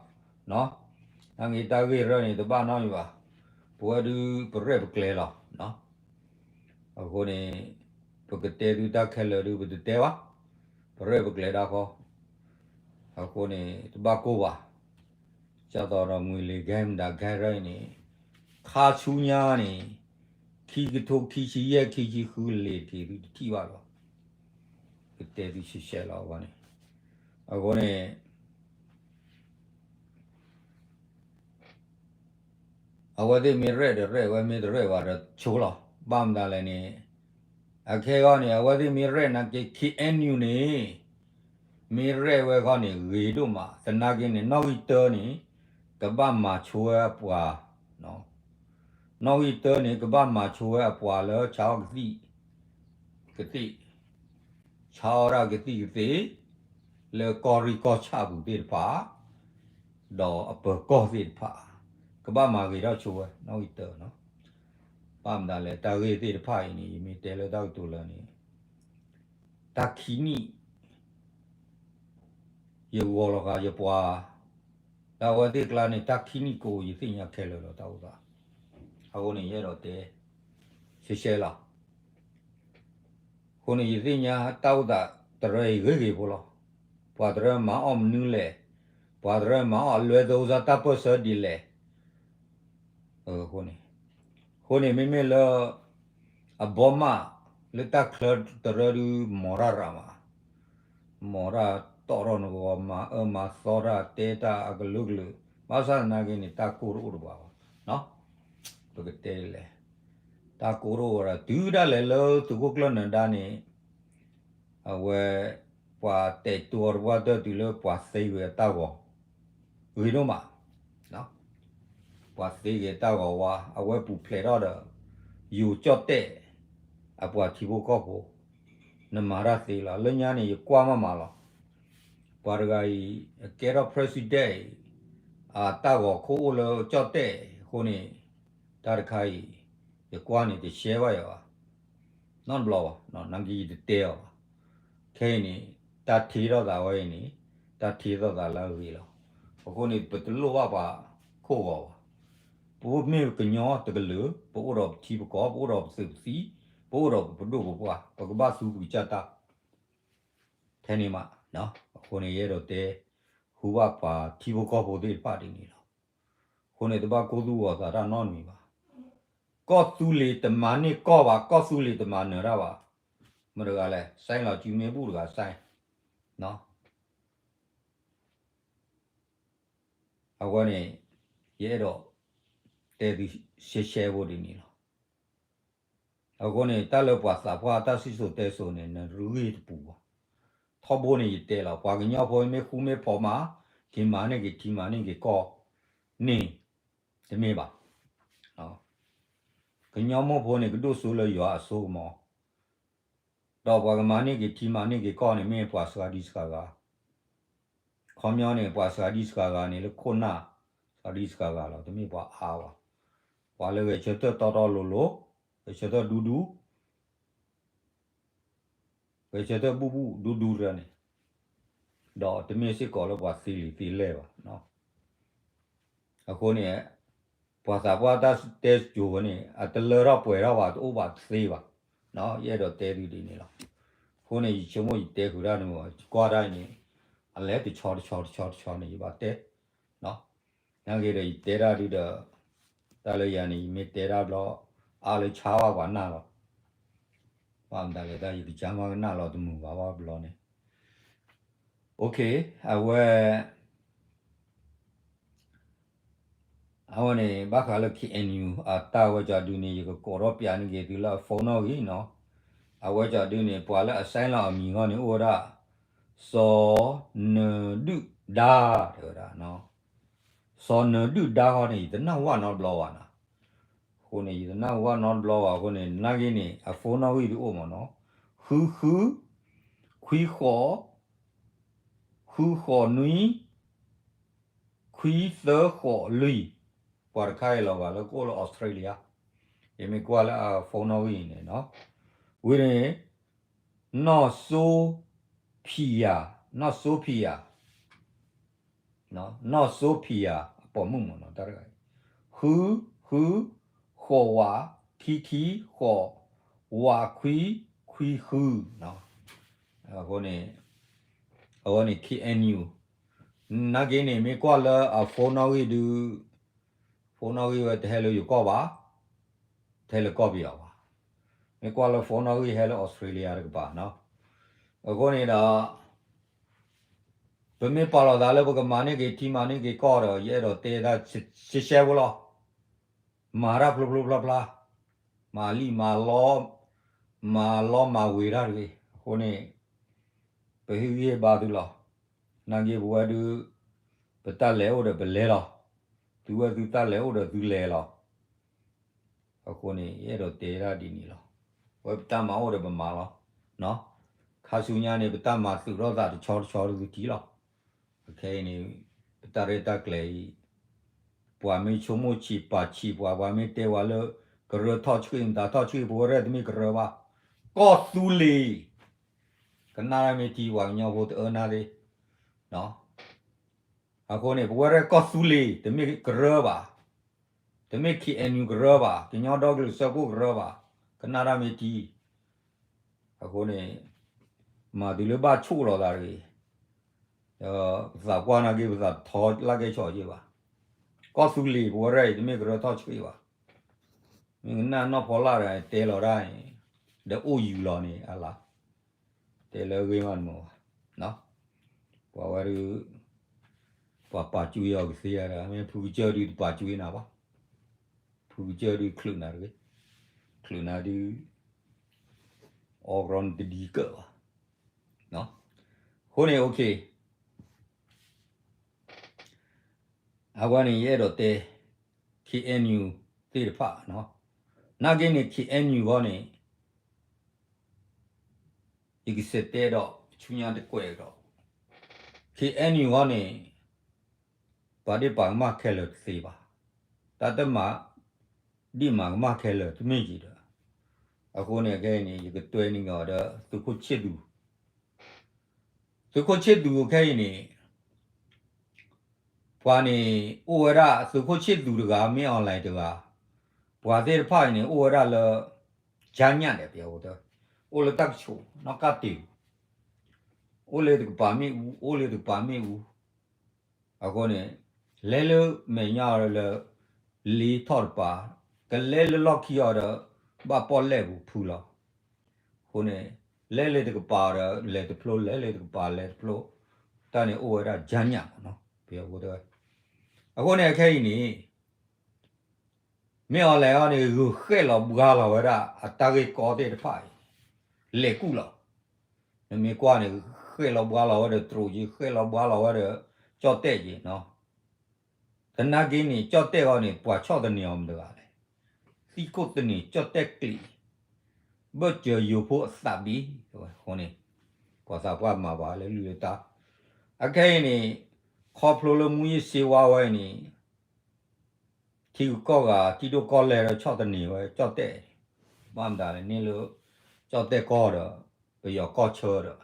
နာ်က့တၢ်ဂ့ၢ်ရၢန့ၣ် တဘၣ်နီတမံၤဘၣ်, ပဝဲဒုးပရဲၣ်ပကျဲၤလီၤ. အဃိန့ၣ် ပကတဲသုတၢ်ခဲလၢာ်ဒုး ပတတဲဘၣ်, ပရဲၣ်ပကျဲၤတၢ်ဃီ, အဃိန့ၣ် တဘၣ်ကိၢ်ဘၣ်, ဒ်သိးဒီး ငွေလိမ်ဂိုဏ်း မတၤဂိုဏ်းရၢအံၤန့ၣ် ခါဆူညါန့ၣ် ခံကထိခံဆံယဲၢ် ခံဆံဃုလံာ်တက့ၢ် သုတထံၣ်ဘၣ်လီၤ. ကတဲသုရှဲရှဲလီၤအဂီၢ်န့ၣ်, အဃိန့ၣ် အဝဲသ့ၣ်မ့ၢ်ရဲၣ်ဒီးရဲၣ်ဝဲ မ့ၢ်တရဲၣ်ဘၣ်ဒီးဆိလီၤ. ဘၣ်မတၤလဲၣ်န့ၣ် အခဲအံၤန့ၣ် အဝဲသ့ၣ်မ့ၢ်ရဲၣ်နာ်က့ K N U န့ၣ် မ့ၢ်ရဲၣ်ဝဲခီန့ၣ် ဂ့ၤဒိၣ်မး, သနာ်က့န့ၣ် နီၣ်ဂံၢ်တၢန့ၣ် ကဘၣ်မၤဆိဝဲအပှၤ, နီၣ်ဂံၢ်တၢန့ၣ် ကဘၣ်မၤဆိဝဲအပှၤလၢဆါအီၣ်ကသံၣ် ကသ့ၣ်, ဆါအီၣ်ဒၣ်ကသံၣ်ကသ့ၣ် လၢကီၢ်ရ့ၣ်ကီၢ်ဆၣ်ပူၤသ့ၣ်တဖၣ် ဒီးအပၢၤကီၢ်သ့ၣ်တဖၣ် ကဘၣ်မၤဂ့ၤထီၣ်ဆိဝဲ နီၣ်ဂံၢ်တၢနီၤ. ဘၣ်မတၤလဲၣ် တၢ်ဂ့ၢ်သ့ၣ်တဖၣ်အံၤန့ၣ် ယမ့ၢ်တဲလၢတၢ်ကတိၤလၢာ်န့ၣ် တၢ်ခံနံၣ် ယဂီၤလီၤဂာ်ယပှၤ တၢ်ဝဲသ့ၣ်ကျါန့ၣ် တၢ်ခံနံၣ်ကိး ယသ့ၣ်ညါခဲလၢာ်လီၤ တၢ်အိၣ်သး. အဃိန့ၣ် ယအဲၣ်ဒိးတဲ ရှဲရှဲလီၤ. အဃိန့ၣ် ယသ့ၣ်ညါတၢ်အိၣ်သးတရၢအံၤဂ့ၤဂ့ၤဖိလီၤ. ပှၤတရၢမၤအီၣ်မနုၤလဲၣ်, ပှၤတရၢမၤအီၣ်အလွဲသဝီစါတၢ်ပၢၢ်ဆၢဒ်လဲၣ်. အဃိန့ၣ်, အဃိန့ၣ်မ့မ့ၢ်လၢ အဘီမး လၢတၢ်ချၢတရၢဒုး မီၤတၢ်ရၤမး, မီၤတၢ်တီၣ်ထီၣ်နဂီၢ် မၤအၢမၤသီတၢ် တဲတၢ်အကလုာ်ကလုာ်, ဘၣ်ဆၣ်သနာ်က့န့ၣ် တၢ်ကိၢ်တအိၣ်တပှၤဘၣ်. ပကတဲဒ်လဲၣ်, တၢ်ကိၢ်တအိၣ်ဝဲဒၣ် တုၤဒၣ်လဲာ်လၢသုးခိၣ်ကျၢၢ်နၢၤဒါန့ၣ် အဝဲ ပှၤတဲာ်တုၤအီၤတပှၢ်တၢၢ်တုၤလၢပှၤသ့ဂ့ၤအတၢ်ဂီၤ ဂ့ၤဒိၣ်မး, ပှၤသ့ဂ့ၤတၢ်ဂီၤဝါ အဝဲပူၤဖျဲးထီၣ်ဒီး ယိၤကၠီၣ်တဲၣ် အပှၤထံဖိကီၢ်ဖိ, နမၤတၢ်သ့လီၤ. လၢညါန့ၣ် ယကွၢ်မးမးလီၤ. ပှၤတဂၤအံၤ ကဲထီၣ် president အံၤ အတၢ်ဂီၤခိၣ်အိၣ်လၢကၠီၣ်တဲၣ်အဃိန့ၣ် တၢ်တခါအံၤ ယကွၢ်န့ၣ်တရှဲဘၣ်ယၤဘၣ် နီတဘျီဘၣ်, နာ်က့ယတတဲအီၤဘၣ်. ခဲအံၤန့ၣ် တၢ်ထံၣ်ထီၣ်သးဝဲအံၤန့ၣ် တၢ်ထံၣ်ထီၣ်သးလၢအဂ့ၤလီၤ. အဃိန့ၣ် ပတလိၣ်ဘၣ်ပှၤခိၣ်ဂီၤဘၣ်. ပမ့ၢ်ကညီတကလုာ် ပအိၣ်ဒီးပထံပကီၢ် ပအိၣ်ဒီးပသုးပသံ ပအိၣ်ဒီးပဒိၣ်ပပှၢ် ပကဘၣ်သူပကစၢ်တၢ် ထဲန့ၣ်မး, အဃိန့ၣ် ယအဲၣ်ဒိးတဲ ဃုဘၣ်ပှၤထံဖိကီၢ်ဖိသ့ၣ်တဖၣ်ဒ်န့ၣ်လီၤ. အဃိန့ၣ် တဘၣ်ကိၢ်သူၣ်ဂီၤသးတၢ်နီတမံၤဘၣ်. ကီၢ်သူလ့ၤတမၤန့ၢ်ကီၢ်ဘၣ်, ကီၢ်သူလ့ၤတမၤနၢၤတၢ်ဘၣ်. မတၤတဂၤလဲၣ်, စဲလီၤစုမ့ၢ်ဘူၣ်တဂၤစဲ အဝဲန့ၣ် ယအဲၣ်ဒိးတဲသုရှဲရှဲဖိဒ်န့ၣ်လီၤ. အဃိန့ၣ် တၢ်လၢပှၤသးပှၢ်တၢ်စံၣ်စိၤတဲစိၤန့ၣ် နရ့တပူၤဘၣ်. ထီဘိန့ၣ်ယတဲလီၤ ပှၤကညီဖိမ့ၢ်ဃူမ့ၢ်ဖိးမး က့ၤမၤန့ၢ်က့ၤထံမၤန့ၢ်က့ၤကီၢ်န့ၣ် တမ့ၢ်ဘၣ်. ကညီမိၢ်ဖိန့ၣ် ကဒိၣ်စိလၢယွၤအစိကမီၤ, ဒီးပှၤကမၤန့ၢ်က့ၤထံမၤန့ၢ်က့ၤကီၢ်န့ၣ် မ့ၢ်ပှၤစှၤဒံစှၤဂၤ ခီပညီန့ၣ် ပှၤစှၤဒံစှၤဂၤန့ၣ် လၢခိၣ်နၢ် စှၤဒံစှၤဂၤလီၤ, တမ့ၢ်ပှၤအါဘၣ်. ပှၤလၢဂဲၤဆၢထၢၣ်တီတီလိၤလိၤ, ဂဲၤဆၢထၢၣ်ဒူဒူ, ဂဲၤဆၢထၢၣ်ဘူၣ်ဘူၣ်ဒူဒူတရၢန့ၣ်, ဒီးတမ့ၢ်စ့ၢ်ကီးလၢပှၤသ့လံာ်သ့လဲၢ်ဘၣ်. အဃိန့ၣ် ပှၤသးပှၢ်တၢ်တဲစိၤဝဲန့ၣ် အတလၢထီၣ်ပှဲၤထီၣ်ဘၣ် တအိၣ်ဘၣ်တသ့ဘၣ်. ယအဲၣ်ဒိးတဲသုဒ်န့ၣ်လီၤ. အဃိန့ၣ် ယဆိကမိၣ်ယတဲဃုာ်တၢ်န့ၣ် ယကွၢ်တၢ်အံၤန့ၣ် အလဲၤတဆီတဆီတဆီတဆီန့ၣ် ယဘၣ်တဲ နာ်က့ဒီး ယတဲတၢ်ဒုဒီး တၢ်လၢယၤန့ၣ် ယမ့ၢ်တဲတၢ်ဘျီ အါလၢဆါဘၣ်ပှၤနၢ်လီၤ. ဘၣ်မတၤလဲၣ် တၢ်ယကစၢ်မးကနၣ်လီၤတမုာ်ဘၣ်ဘၣ်ဘျီန့ၣ်. အဝဲ အဝဲန့ၣ် ဘၣ်ဃးလၢ K N U အတၢ်ဝဲကၠီဒုန့ၣ် ယကကိးထီၣ်ပျးန့ၢ်က့ၤသုလၢအ phone နီၣ်ဂံၢ်နီၤ. အဝဲကၠီဒုန့ၣ် ပှၤလၢအ sign လီၤအမံၤဂီၢ်န့ၣ် အိၣ်ဝဲဒၣ် စီၤနၢၤဒုၣ်ဒါ တဲဝဲဒၣ် စီၤနၢၤဒုၣ်ဒါဃီန့ၣ် ယတနၢ်ဟူဘၣ်နီတဘျီဘၣ်နီၤ. အဃိန့ၣ် ယတနၢ်ဟူဘၣ်နီတဘျီဘၣ်အဃိန့ၣ် နာ်က့န့ၣ် အ phone နီၣ်ဂံၢ်ဒုအိၣ်မးနီၤ. ဃုဃု ခွံဃိး ဃုဃိးနွံ ခွံသၢဃိးလွံၢ်, ပှၤတခါအံၤလီၤဂာ်လၢကအိၣ်လၢ Australia, ယမ့ၢ်ကွၢ်လၢအ phone နီၣ်ဂံၢ်န့ၣ်နီၤ, ဝံၤန့ၣ် နီၢ်စိဖံးယၤ, နီၢ်စိဖံးယၤ, နီၢ်စိဖံးယၤ အပိာ်မုၣ်မ့ၢ်နီၤ တၢ်တဂၤအံၤ, ဃု ဃု ဃိးဝး ခံခံ ဃိး ဝးခွံ ခွံဃု, အဃိန့ၣ် အဝဲန့ၣ် K N U နာ်က့န့ၣ် မ့ၢ်ကွၢ်လၢအ phone နီၣ်ဂံၢ်ဒု phone နီၣ်ဂံၢ်ဝဲတဟဲလၢယကီၢ်ဘၣ်, တဟဲလၢကီၢ်ပယီၤဘၣ်, မ့ၢ်ကွၢ်လၢ phone နီၣ်ဂံၢ်ဟဲလၢ Australia တကပၤနီၤ. အဃိန့ၣ်ဒီး ပမ့ၢ်ပာ်လီၤသးလၢပကမၤန့ၢ်က့ၤထံမၤန့ၢ်က့ၤကီၢ်ဒီး ယအဲၣ်ဒိးတဲတၢ်ရှဲရှဲဖိလီၤ. မၤတၢ်ဖျိဖျိဖျါဖျါ, မၤလံမၤလီ, မၤလီမၤဝ့ၤတၢ်တဂ့ၤ. အဃိန့ၣ် ပဟ့ၣ်ဂံၢ်ဟ့ၣ်ဘါသုလီၤ. နာ်က့ပဝဲဒု ပတၢ်လဲၤအိၣ်ဒီးပလဲၤလီၤ. သုဝဲသုတၢ်လဲၤအိၣ်ဒီးသုလဲၤလီၤ. အဃိန့ၣ် ယအဲၣ်ဒိးတဲတၢ်ဒ်န့ၣ်လီၤ. ဝဲပတၢ်မၤအိၣ်ဒီးပမၤလီၤ. ခါဆူညါန့ၣ် ပတၢ်မၤသုးထီၣ်သးတဆီတဆီတသုထံလီၤ. အခဲအံၤန့ၣ် ပတၢ်ရဲၣ်တၢ်ကျဲၤအံၤ ပှၤမ့ၢ်ဆိကမိၣ်ဆံးပာ်ဆံးပှၤ ပှၤမ့ၢ်တဲဝဲလၢ ကရၢထီၣ်ဆှံၣ်မတၤထီၣ်ဆှံၣ် ပဝဲရဲၣ်တမ့ၢ်ကရၢဘၣ်. ကီၢ်သူလ့ၤ ကနၣ်တၢ်မ့ၢ်ထံ ပှၤကညီဖိတအၢနၢ်သ့ အဃိန့ၣ် ပဝဲရဲၣ်ကီၢ်သူလ့ၤ တမ့ၢ်ကရၢဘၣ်, တမ့ၢ် K N U ကရၢဘၣ်, ကညီဒီကလုာ်စၢဖှိၣ်ကရၢဘၣ်, ကနၣ်တၢ်မ့ၢ်ထံ. အဃိန့ၣ် မၤတုၤလၢဘၣ်ဆိၣ်လီၤသးတဂ့ၤ. ဒီးပသးပှၢ်နာ်က့ ပသးထီလၢကဲဆီးက့ဘၣ်. ကီၢ်သူလ့ၤပဝဲဒၣ်အံၤ တမ့ၢ်ကရၢထီၣ်ဆှံဘၣ်. မ့ၢ်ကနၣ်နီၢ်ဖီလာ်ဒီးတဲလီၤဒၣ်န့ၣ် ဒီးအိၣ်ယူၤလီၤန့ၣ် အလၢ တဲလၢအဂ့ၢ်မးတမ့ၢ်ဘၣ်. ပှၤဝဲဒုး ပှၤပာ်ကွံာ်အီၤကသ့ဧါဒီး မ့ၢ်ဖုကစၢၢ်ဒုးတပာ်ကွံာ်နၤဘၣ်. ဖုကစၢၢ်ဒုးချုးနၤတဂ့ၤ, ချုးနၤဒုး အီကရီနတဒံကၢၣ်ဘၣ်. အဃိန့ၣ် okay, အဝဲန့ၣ်ယအဲၣ်ဒိးတဲ K N U သ့ၣ်တဖၣ်, နာ်က့န့ၣ် K N U ဂီၢ်န့ၣ် ယကစံးတဲဒီးဆူညါတကွဲးဒီး K N U ဂီၢ်န့ၣ် ပှၤဒ့ၣ်ပာ်ကမၣ်ခဲလၢာ်တသ့ဘၣ်. တၢ်တမၤဒ့ၣ်မၤကမၣ်ခဲလၢာ်တမ့ၢ်က့ၤဒီး အဃိန့ၣ်ခဲအံၤန့ၣ် ယကတွဲနုာ်အီၤဒီးသုးခိၣ်ဆ့ၣ်သူး, သုးခိၣ်ဆ့ၣ်သူးခဲအံၤန့ၣ် ပှၤန့ၣ်အိၣ်ဝဲဒၣ်သုးခိၣ်ဆ့ၣ်သူးတဂၤ မ့ၢ် online တဂၤ, ပှၤသ့ၣ်တဖၣ်အံၤန့ၣ် အိၣ်ဝဲဒၣ်လၢ ကညး ဒဲးပဝဲ, အိၣ်လၢတၢ်ကဆိးနီၣ်ကၢ်တ့ၢ်ပူၤ, အိၣ်လၢတကပၤမ့ၣ်အူ, အိၣ်လၢတကပၤမ့ၣ်အူ, အဃိန့ၣ် လဲၤလၢမဲာ်ညါလၢ လ့ထီၣ်တပၤ, ကလဲၤလၢလီၢ်ခံအီၤဒီး ဘၣ်ပီၣ်လဲၣ်ပူၤဖုလီၤ. အဃိန့ၣ် လဲၤလၢတကပၤဒီးလဲၤတဖျိ, လဲၤလၢတကပၤလဲၤတဖျိ, တၢ်န့ၣ်အိၣ်ဝဲဒၣ်ကညးမးနီၤ, ပဝဲ, အဃိန့ၣ်ခဲအံၤန့ၣ် မ့ၢ် online အီၤန့ၣ် ဂုာ်ဃဲၣ်လီၤဘှါလီၤဝဲဒၣ်အတၢ်ဂ့ၢ်ကီသ့ၣ်တဖၣ်အံၤ, လဲၤကူၣ်လီၤ. နမ့ၢ်ကွၢ်န့ၣ် ဃဲၣ်လီၤဘှါလီၤဝဲဒီးတြိာ်က့, ဃဲၣ်လီၤဘှါလီၤဝဲဒီး ကၠီၣ်တဲၣ်က့နီၤ. သနာ်က့န့ၣ် ကၠီၣ်တဲၣ်အီၤန့ၣ် ပှၤဆီၣ်သနံးအီၤမတၤတဂၤလဲၣ်. သံခိၣ်သနံးကၠီၣ်တဲၣ်ကျံး, ဘၢၣ်စၢၤယိၤဖိအသးဘံ, အဃိန့ၣ် ပှၤသးပှၢ်မၤပှၤလၢလုၢ်လၢတၢ်, အခဲအံၤန့ၣ် ခီဖျိလၢမူယ့ၣ်စ့ဝါဝဲအံၤန့ၣ် ထံဂုၤကီၢ်ဂၤ ထံဒိၣ်ကီၢ်လဲၢ်ဒီးဆီၣ်သနံးဝဲကၠီၣ်တဲၣ်, ဘၣ်မတၤလဲၣ်န့ၣ်လၢ ကၠီၣ်တဲၣ်ကီၢ်ဒီး ပယီၤကီၢ်ဆၢဒီး,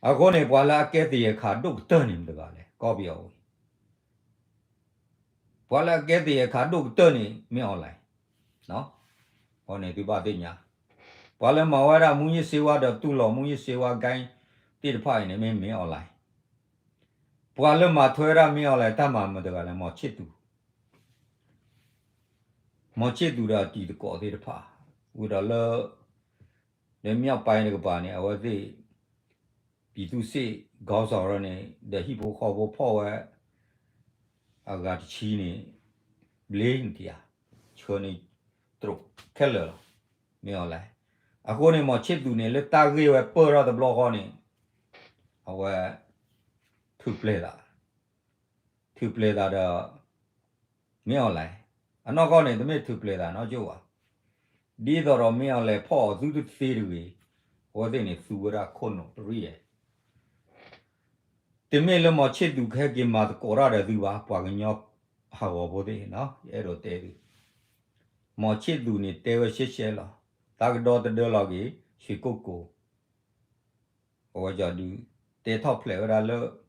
အဃိန့ၣ် ပှၤလၢအကဲသယဲၣ်ခးဒိၣ်ကတၢၢ်န့ၣ်မတၤတဂၤလဲၣ်, ကီၢ်ပယီၤဝဲ ပှၤလၢအကဲသယဲၣ်ခးဒိၣ်ကတၢၢ်န့ၣ် မ့ၢ် online, အဃိန့ၣ်သုဘၣ်သ့ၣ်ညါ, ပှၤလၢမၤဝဲဒၣ်မူယ့ၣ်စ့ဝါဒီးတူၢ်လိာ်မူယ့ၣ်စ့ဝါ gang သ့ၣ်တဖၣ်အံၤန့ၣ် မ့ၢ် မ့ၢ် online, ပှၤလၢမၤထွဲဝဲဒၣ် မ့ၢ် online တၢ်မၤမတၤတဂၤလဲၣ်, မီၤဆ့ၣ်သူး မီၤဆ့ၣ်သူးဒီးအတံၤသကိးသ့ၣ်တဖၣ်, ဝံၤဒီးလၢ လၢ မြောက်ပိုင်း တကပၤန့ၣ် အဝဲသ့ၣ် ပြည်သူ့စစ် ခေါင်းဆောင် န့ၣ် ဒီးဟံၣ်ဖိဃီဖိဖီၣ်ဝဲ အဂၤတဆံန့ၣ် ဘျ့နတံၤဧါ, ဆှၢန့ၢ်တြိာ်ခဲလၢာ်လီၤ, မ့ၢ် online, အဃိန့ၣ် မီၤဆ့ၣ်သူးန့ၣ် လၢတၢ်ဂ့ၢ်ဝဲပၢၢ်ထီၣ်တဘျီဃီန့ၣ် အဝဲ ထုးပျဲၤသး ထုးပျဲၤသးဒီး မ့ၢ် online, အနီၢ်ကီၢ်န့ၣ် တမ့ၢ်ထုးပျဲၤသးနီတကၠိၢ်ဘၣ်, ဒ်သိးဒီး မ့ၢ် online ဖီၣ်အီၤသုတသ့တဂ့ၤ, အဝဲသ့ၣ်န့ၣ် သူဝဲဒၣ်ခိၣ်နူာ်ပရံၣ်ယဲၢ်, တမ့ၢ်လၢ မီၤဆ့ၣ်သူး ကဟဲက့ၤမၤသကိးတၢ်ဒီးသုဘၣ်, ပှၤကညီဟးဂီၤဖိသ့ၣ်နီၤ, ယအဲၣ်ဒိးတဲသု, မီၤဆ့ၣ်သူးန့ၣ် တဲဝဲရှဲရှဲလီၤ, တၢ်ကဒီသဒၢလီၤက့ၤ ရွှေကုက္ကို အဝဲဒုး တဲထီၣ်ဖျဲးဝဲဒၣ်လၢ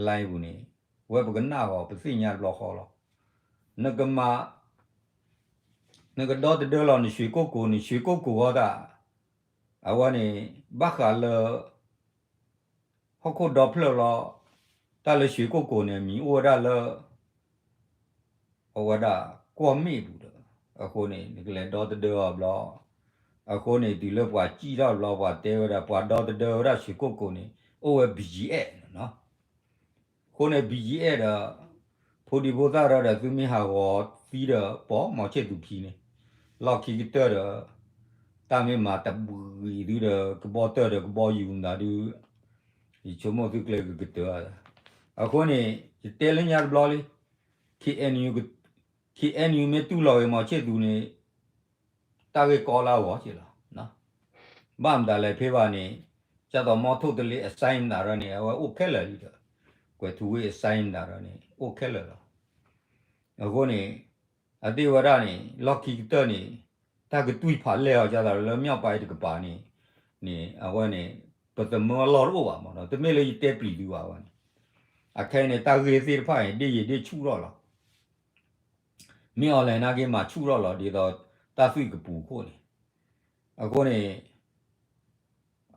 line ပူၤန့ၣ်, ဝဲပကနၣ်အီၤ ပသ့ၣ်ညါတဘျီဃီလီၤ, နကမၤ နကဒီသဒၢလီၤန ရွှေကုက္ကို န့ၣ် ရွှေကုက္ကို အဂီၢ်တၢ်, အဝဲန့ၣ် ဘၣ်ဃးလၢ ဟီၣ်ခိၣ်ဒီဖျၢၣ်လီၤ, တၢ်လၢ ရွှေကုက္ကို န့ၣ် အမံၤအိၣ်ဝဲဒၣ်လၢ အဝဲဒၣ်ကွီၢ်မ့ၣ်ပူၤဒီး, အဃိန့ၣ် နကလဲၤဒီသဒၢအီၤဘျီ, အဃိန့ၣ် တုၤလၢပှၤစံၣ်ထီၣ်ဘျီ ပှၤတဲဝဲဒၣ် ပှၤဒီသဒၢဝဲဒၣ် ရွှေကုက္ကို န့ၣ် အိၣ်ဝဲ B G F န့ၣ်လီၤ. အဃိန့ၣ် B G F ဒီး ဖိဒံဖိသၣ်ဒီး သုမ့ၢ်ဟးဂီၤသံဒီး ပိာ်မီၤဆ့ၣ်သူးခံန့ၣ်, လီၢ်ခံကတၢၢ်ဒီး တၢ်မ့ၢ်မၤတဘှံးသုဒီး ကဘီတၢၢ်ဒီးကဘီယူၤမတၤဒုး, ယဆိကမိၣ်သုကျဲကကတၢၢ်, အဃိန့ၣ် ယတဲလၢညါတဘျီလံ, KNU, KNU မ့ၢ်တူၢ်လိာ်ဂ့ၤ မီၤဆ့ၣ်သူးန့ၣ် တၢ်ဂ့ၢ်ကီလၢအဂီၢ်က့လီၤ. ဘၣ်မတၤလဲၣ်ဖဲဘၣ်န့ၣ်, ကၢ်သိးမီထိၣ်တလ့ အ sign မတၤဒီးန့ၣ် အဝဲအိၣ်ခဲလၢာ်လံဒီး, ကွဲးထူဝ့ၣ် အ sign မတၤဒီးန့ၣ် အိၣ်ခဲလၢာ်လီၤ. အဃိန့ၣ် အသ့ၣ်ဝဲဒၣ်န့ၣ် လီၢ်ခံကတၢၢ်န့ၣ် တၢ်ကတွံၢ်ဖးလဲၢ်အီၤ ကၢ်သိးလၢ မြောက်ပိုင်း တကပၤန့ၣ်, န့ၣ် အဝဲန့ၣ် ပသမၢအလီၢ်တအိၣ်ဘၣ်မးဒီး တမ့ၢ်လၢယတဲပျံၤသုဘၣ်ဝဲန့ၣ်, အခဲအံၤန့ၣ် တၢ်ဂ့ၢ်သ့ၣ်တဖၣ်န့ၣ် ဒ့ၣ်ယံာ်ဒ့ၣ်ဆူၣ်ထီၣ်လီၤ. မ့ၢ် online နာ်က့မၤဆူၣ်ထီၣ်လီၤ ဒ်သိးတၢ်သွံၣ်ကပူၤခိၣ်န့ၣ်, အဃိန့ၣ်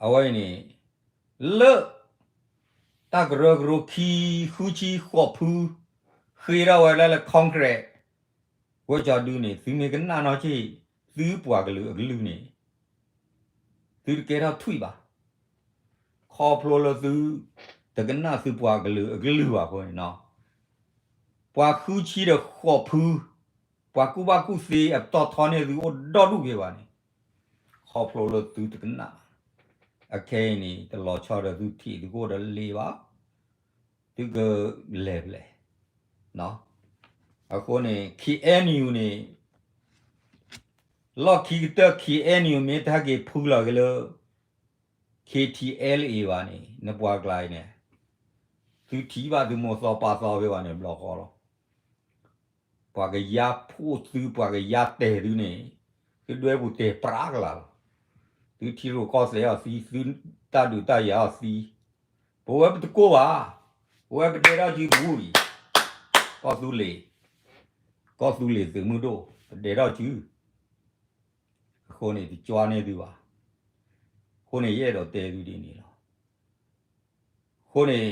အဝဲအံၤန့ၣ် လၢ တၢ်ကရၢကရိခံ ဃုဆံဃိးဖု ဃ့ထီၣ်ဝဲဒၣ်လၢ Congress ဝဲကၠီဒုန့ၣ် သုမ့ၢ်ကနၣ်နီၢ်က့ၢ် သုပှၤကလုာ်အကလုၢ်န့ၣ် သုတကဲထီၣ်ထွံၣ်ဘၣ်. ခီဖျိလၢသုတကနၣ်သုပှၤကလုာ်အကလုၢ်ဘၣ်အဃိန့ၣ်နီၤ, ပှၤဃုဆံဒီးဃိးဖု ပှၤကူၣ်ဘၣ်ကူၣ်သ့အပတီၢ်ထီန့ၢ်သုအိၣ်ဒီဒူၣ်က့ၤဘၣ်န့ၣ်, ခီဖျိလၢသုတကနၣ်, အခဲအံၤန့ၣ် တလီၤဆီဒီးသုထံၣ်သုကအိၣ်ဒီးလ့ၤဘၣ်, သုကလဲၤဖဲလဲၣ်. အဃိန့ၣ် K N U န့ၣ် လီၢ်ခံကတၢၢ် K N U မ့ၢ်တဟဲက့ၤဖုလီၤက့ၤလၢ K T L A ဘၣ်န့ၣ် နပှၤကျါအံၤန့ၣ် သုထံၣ်ဘၣ်သုမိၢ်သီပၢ်သီဖဲဘၣ်န့ၣ် ဘျီဃီလီၤ. ပှၤကယါဖှိၣ်သု ပှၤကယါတဲာ်သုန့ၣ် သုဒွဲပူၤတဲာ်ပြးကလာ်လီၤ. သုထံရူၢ်ကီၢ်သဲးအီၤသံ, သုတၢ်ဒုးတၢ်ယၤအီၤသံ, ပဝဲပတကိၢ်ဘၣ်, ပဝဲပဒဲထီၣ်စုပူၤအံၤ, ကီၢ်သူလ့ၤ, ကီၢ်သူလ့ၤသုးမုၢ်ဒိၣ် ပဒဲထီၣ်စု, အဃိန့ၣ် တကွၢ်န့ၢ်သုဘၣ်. အဃိန့ၣ် ယအဲၣ်ဒိးတဲသုဒ်န့ၣ်လီၤ. အဃိန့ၣ်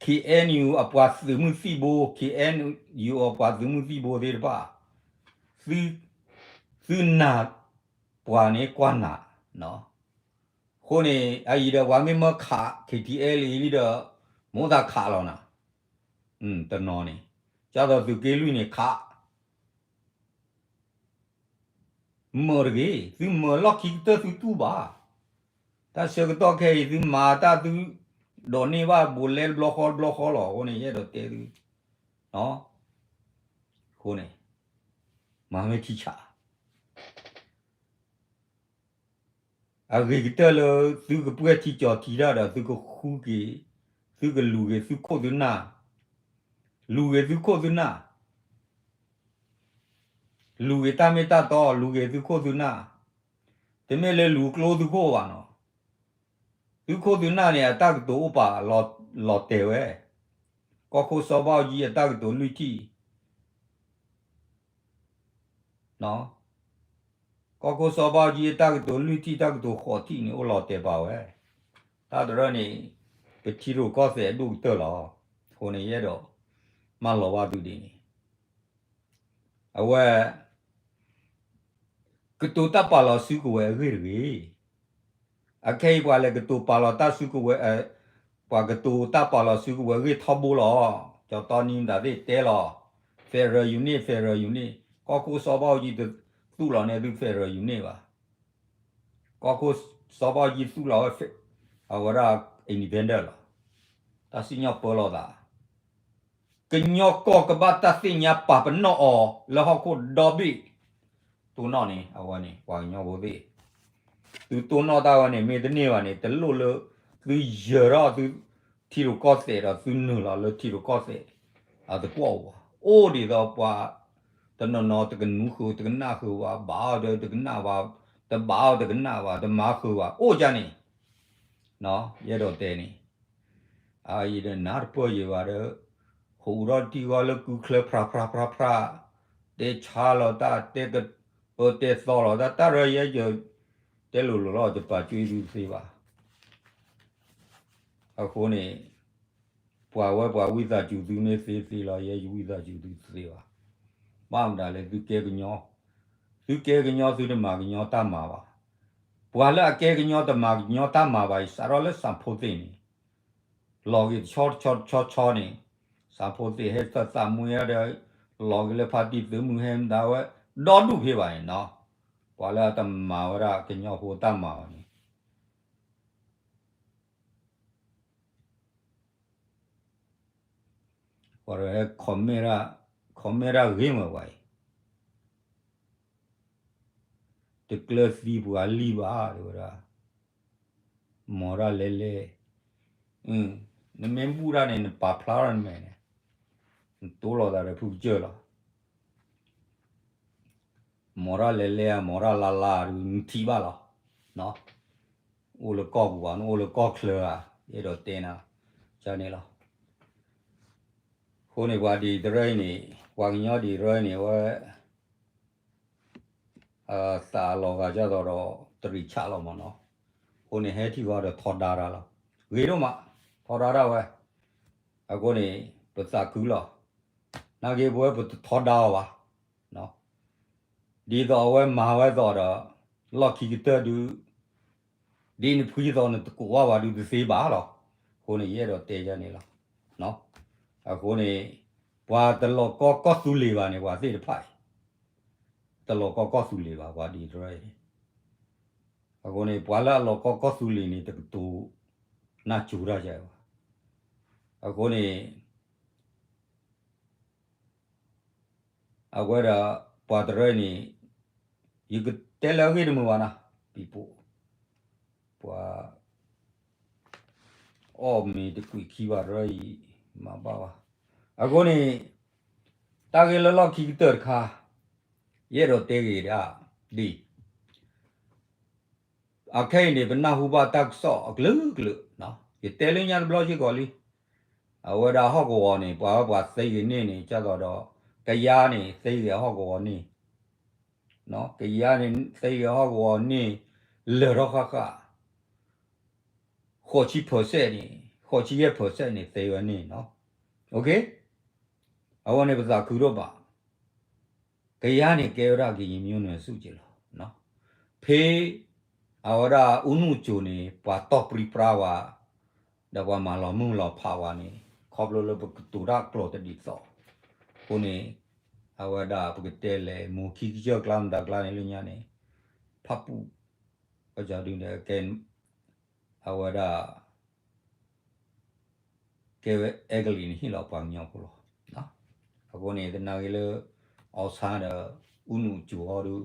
K N U အပှၤသုးမုၢ်သံၣ်ဘိ, K N U အပှၤသုးမုၢ်သံၣ်ဘိသ့ၣ်တဖၣ်, သုနာ်ပှၤန့ၣ်ကွၢ်နၤ, အဃိန့ၣ် အအံၤဒီးပှၤမ့ၢ်မၢခး K T L A လံဒီး မိၢ်သးခးလီၤနၤ, တနီၤန့ၣ်, ကၢ်သိးသုးက့လွံၢ်န့ၣ်ခး မၢတဂ့ၤ, သုမၢလီၢ်ခံကတၢၢ်သုတူၢ်ဘၣ်. တၢ်ဆၢကတီၢ်ခဲအံၤ သုမၤတၢ်သု ဒိးန့ၢ်ဘၣ်ဘိးလဲတဘျီဃီတဘျီဃီလီၤ. အဃိန့ၣ် ယအဲၣ်ဒိးတဲသု, အဃိန့ၣ် မၤမ့ၢ်ထံဆး အဂ့ၤကတၢၢ်လၢသုကပှဲၢ်ထံကၠီၤထံတၢ်ဒီး သုကဃုက့ၤ, သုကလူၤက့ၤသုခိၣ်သုနၢ်, လူၤက့ၤသုခိၣ်သုနၢ်, လူၤက့ၤတၢ်မ့ၢ်တၢ်တီ, လူၤက့ၤသုခိၣ်သုနၢ်, တမ့ၢ်လၢလူၤကျိသုခိၣ်ဘၣ်နီၤ. သုခိၣ်သုနၢ်န့ၣ် အတၢ်ကတိၤအိၣ်ပာ်လီၤတဲာ်ဝဲ, ကီၢ်ခိၣ်စီၤဘၣ်အူကၠံအတၢ်ကတိၤလွံၢ်ထံၣ် ကီၢ်ခိၣ်စီၤဘၣ်အူကၠံအတၢ်ကတိၤလွံၢ်ထံၣ် တၢ်ကတိၤဃိးထံၣ်န့ၣ် အိၣ်လီၤတဲာ်ပာ်ဝဲ, တၢ်တရၢန့ၣ် ပထံရူၢ်ကီၢ်သဲးအဒိၣ်ကတၢၢ်လီၤ. အဃိန့ၣ် ယအဲၣ်ဒိးမၢလီၤဘၣ်သုဒ်န့ၣ်, အဝဲ ကတိၤတၢ်ပာ်လီၤစုကဝဲၤအဂ့ၢ်တဂ့ၤ. အခဲအံၤပှၤလဲၤကတိၤပာ်လီၤတၢ်စုကဝဲၤ, ပှၤကတိၤတၢ်ပာ်လီၤစုကဝဲၤအဂ့ၢ်ထီဘိလီၤ. ကၠီတီနံမတၤသ့ၣ်တဲလီၤ, federal unit, federal unit, ကီၢ်ခိၣ်စီၤဘၣ်အူကၠံတသူၣ်လီၤန့ၢ်သု federal unit ဘၣ်. ကီၢ်ခိၣ်စီၤဘၣ်အူကၠံသူၣ်လီၤဝဲ အဝဲဒၣ် independent လီၤ. တၢ်စံၣ်ညီၣ်ပၢလီၤသး ကညီကီၢ်ကဘၣ်တၢ်သ့ၣ်ညါပာ်ပနီၣ်အီၤလၢဟီၣ်ခိၣ်ဒီဘ့ၣ်, တိၢ်နီၣ်န့ၣ် အဝဲန့ၣ် ပှၤကညီဖိသ့ၣ်, သုတိၢ်နီၣ်တၢ်ဝဲန့ၣ် မ့ၢ်တန့ၢ်ဘၣ်န့ၣ် တလိၣ်လၢ သုယၢၤထီၣ်သုထံရူၢ်ကီၢ်သဲးဒီး သုနုာ်လီၤလၢထံရူၢ်ကီၢ်သဲး အတကွီၣ်အူဘၣ်. အိၣ်ဒ်သိးပှၤတနီၤနီၤ တကနူဃုာ်တကနၣ်ဃုာ်ဘၣ်, ဘၣ်အီၤဒီးတကနၣ်ဘၣ်, တဘၣ်အီၤတကနၣ်ဘၣ်, တမၤဃုာ်ဘၣ်, အိၣ်ကန့ၣ် ယအဲၣ်ဒိးတဲန့ၣ်, အအံၤဒီးနၢ်တပၢၢ်ယံၤဘၣ်ဒီး ဟူးထီၣ်တံၢ်ဂီၢ်လၢကုချၢ ဖြးဖြးဖြးဖြး, တဲဆါလီၤတၢ်, တဲကပၢတဲသီလီၤတၢ်, တၢ်ရၢယဲယတဲလိၤလိၤလီၤ, ယပာ်ကွံာ်သုတသ့ဘၣ်. အဃိန့ၣ် ပှၤဝဲပှၤဝံသးစူၤသုမ့ၢ်သ့သ့လီၤ, ယဲယဝံသးစူၤသုတသ့ဘၣ်. ဘၣ်မတၤလဲၣ် သုကဲကညီ, သုကဲကညီသုတမၤကညီတၢ်မၤဘၣ်. ပှၤလၢအကဲကညီတမၤကညီတၢ်မၤဘၣ်အံၤ စးထီၣ်လၢစၣ်ဖိသ့ၣ်န့ၣ် လီၤက့ၤတဆီတဆီတဆီတဆီန့ၣ်, စၣ်ဖိသ့ၣ်ဟဲသးသးမွ့အါဒီး လီၤက့ၤလၢဖါတံၢ်သုးမုၢ်ဟဲမတၤဝဲ ဒီဒူၣ်ဖဲဘၣ်န့ၣ်နီၤ, ပှၤလၢအတမၤဝဲဒၣ်ကညီဖိတၢ်မၤဘၣ်န့ၣ် ပှၤဟဲ comment တၢ်ဂ့ၤမးဝဲအံၤ တကျၢၤသံပှၤလံဘၣ် တဲဝဲဒၣ်, မီၤတၢ်လဲၤလဲၤ, နမ့ၢ်ဘူၣ်တၢ်န့ၣ် နပာ်ဖျါထီၣ်နမဲာ်န့ၣ်, နတိၢ်လိာ်သးဒီးဖုကစၢၢ်လီၤ. မီၤတၢ်လဲၤလဲၤဧါ မီၤတၢ်လါလါဒုး နထံၣ်ဘၣ်လီၤ. အိၣ်လၢကီၢ်ပူၤဘၣ် နအိၣ်လၢကီၢ်ချၢဧါ, ယအဲၣ်ဒိးတဲနၤန့ၣ်လီၤ. အဃိန့ၣ် ပှၤဒ်တရၢအံၤန့ၣ် ပှၤကညီဒ်တရၢအံၤန့ၣ် အဝဲ သးလီၤဂာ်ဒ်သိးဒီး တရံးဆးလီၤမးနီၤ. အဃိန့ၣ် ဟဲထံၣ်ဃီဒီးထီဒါတၢ်လီၤ. ဂ့ၤဒိၣ်မး, ထီဒါဒၣ်ဝဲ, အဃိန့ၣ် ပသးခုလီၤ, နာ်က့ပဝဲပတထီဒါအီၤဘၣ်, ဒ်သိးအဝဲမၤဝဲသိးဒီး လီၢ်ခံကတၢၢ်ဒုး ဒ်နဖှံသိးနတကိးဘၣ်ဘၣ်ဒုးတသ့ဘၣ်လီၤ, အဃိန့ၣ် ယအဲၣ်ဒိးတဲယၤန့ၣ်လီၤ, အဃိန့ၣ် ပှၤတလီၤကီကီၢ်သူလ့ၤဘၣ်န့ၣ် ပှၤသ့ၣ်တဖၣ်အံၤ တလီၤကီကီၢ်သူလ့ၤဘၣ် ပှၤဒ်တရၢအံၤန့ၣ်, အဃိန့ၣ် ပှၤလၢအလီၤကီကီၢ်သူလ့ၤန့ၣ် တကတိၤနၢ်ကၠိတၢ်ယဘၣ်, အဃိန့ၣ် အဝဲဒၣ် ပှၤတရၢန့ၣ် ယကတဲလၢအဂ့ၢ်တမုာ်ဘၣ်နီၤ, ပံၤပိာ်, ပှၤ အီၣ်မ့ၤတကွံာ်ခံဘၣ်တရၢအံၤ မၤဘၣ်ဘၣ်, အဃိန့ၣ် တၢ်ဂ့ၢ်လၢလီၢ်ခံကတၢၢ်တခါ ယအဲၣ်ဒိးတဲဂ့ၤဒၣ်ဒ် အခဲအံၤန့ၣ် ပနၢ်ဟူဘၣ်တၢ်ကစီၣ်အကလုာ်ကလုာ်, ယတဲလၢညါတဘျီစ့ၢ်ကီးလံ, အဝဲဒၣ်ဟီၣ်ကဝီၤန့ၣ် ပှၤဝဲပှၤသ့ဂ့ၤန့ၢ်န့ၣ် ကၢ်သိးဒီး ကယါန့ၣ် သ့ဂ့ၤအဟီၣ်ကဝီၤန့ၢ်, ကယါန့ၣ် သ့ဂ့ၤအဟီၣ်ကဝီၤန့ၢ် လၢာ်ထီၣ်ဃၣ်ဃၣ် ဃိးဆံ percent န့ၣ် ဃိးဆံယဲၢ် percent န့ၣ် သ့ဝဲန့ၣ်နီၤ, အဝဲန့ၣ်ပသးခုဒိၣ်ဘၣ်, ကယါန့ၣ်ကဲဝဲဒၣ်ကရင်မျိုးနွယ်စုက့လီၤ, ဖဲ အဝဲဒၣ်အူနုၣ်ကၠိၤန့ၣ် ပှၤတီၢ်ပြံပြါဝဲ ဒီးပှၤမၤလီၤမုၢ်လီၤဖးဝဲန့ၣ် ခီဖျိလၢပကတိၤတၢ်ကျိာ်တဒ်သိး, အဃိန့ၣ် အဝဲဒၣ်ပကတဲလဲၣ် မိၢ်ခံကစၢၢ်ကျါမတၤကျါန့ၣ်လၢညါန့ၣ် ဖၣ်ပူၣ် ကဒုန့ၣ် အဝဲဒၣ် ကဲဝဲအဲကလံးန့ၣ်ဟ့ၣ်လီၤပှၤကညီဖိလီၤ, အဃိန့ၣ် သနာ်က့လၢ အီၣ်ဆၣ်ဒီး အူနုၣ်ကၠိၤအီၤဒုး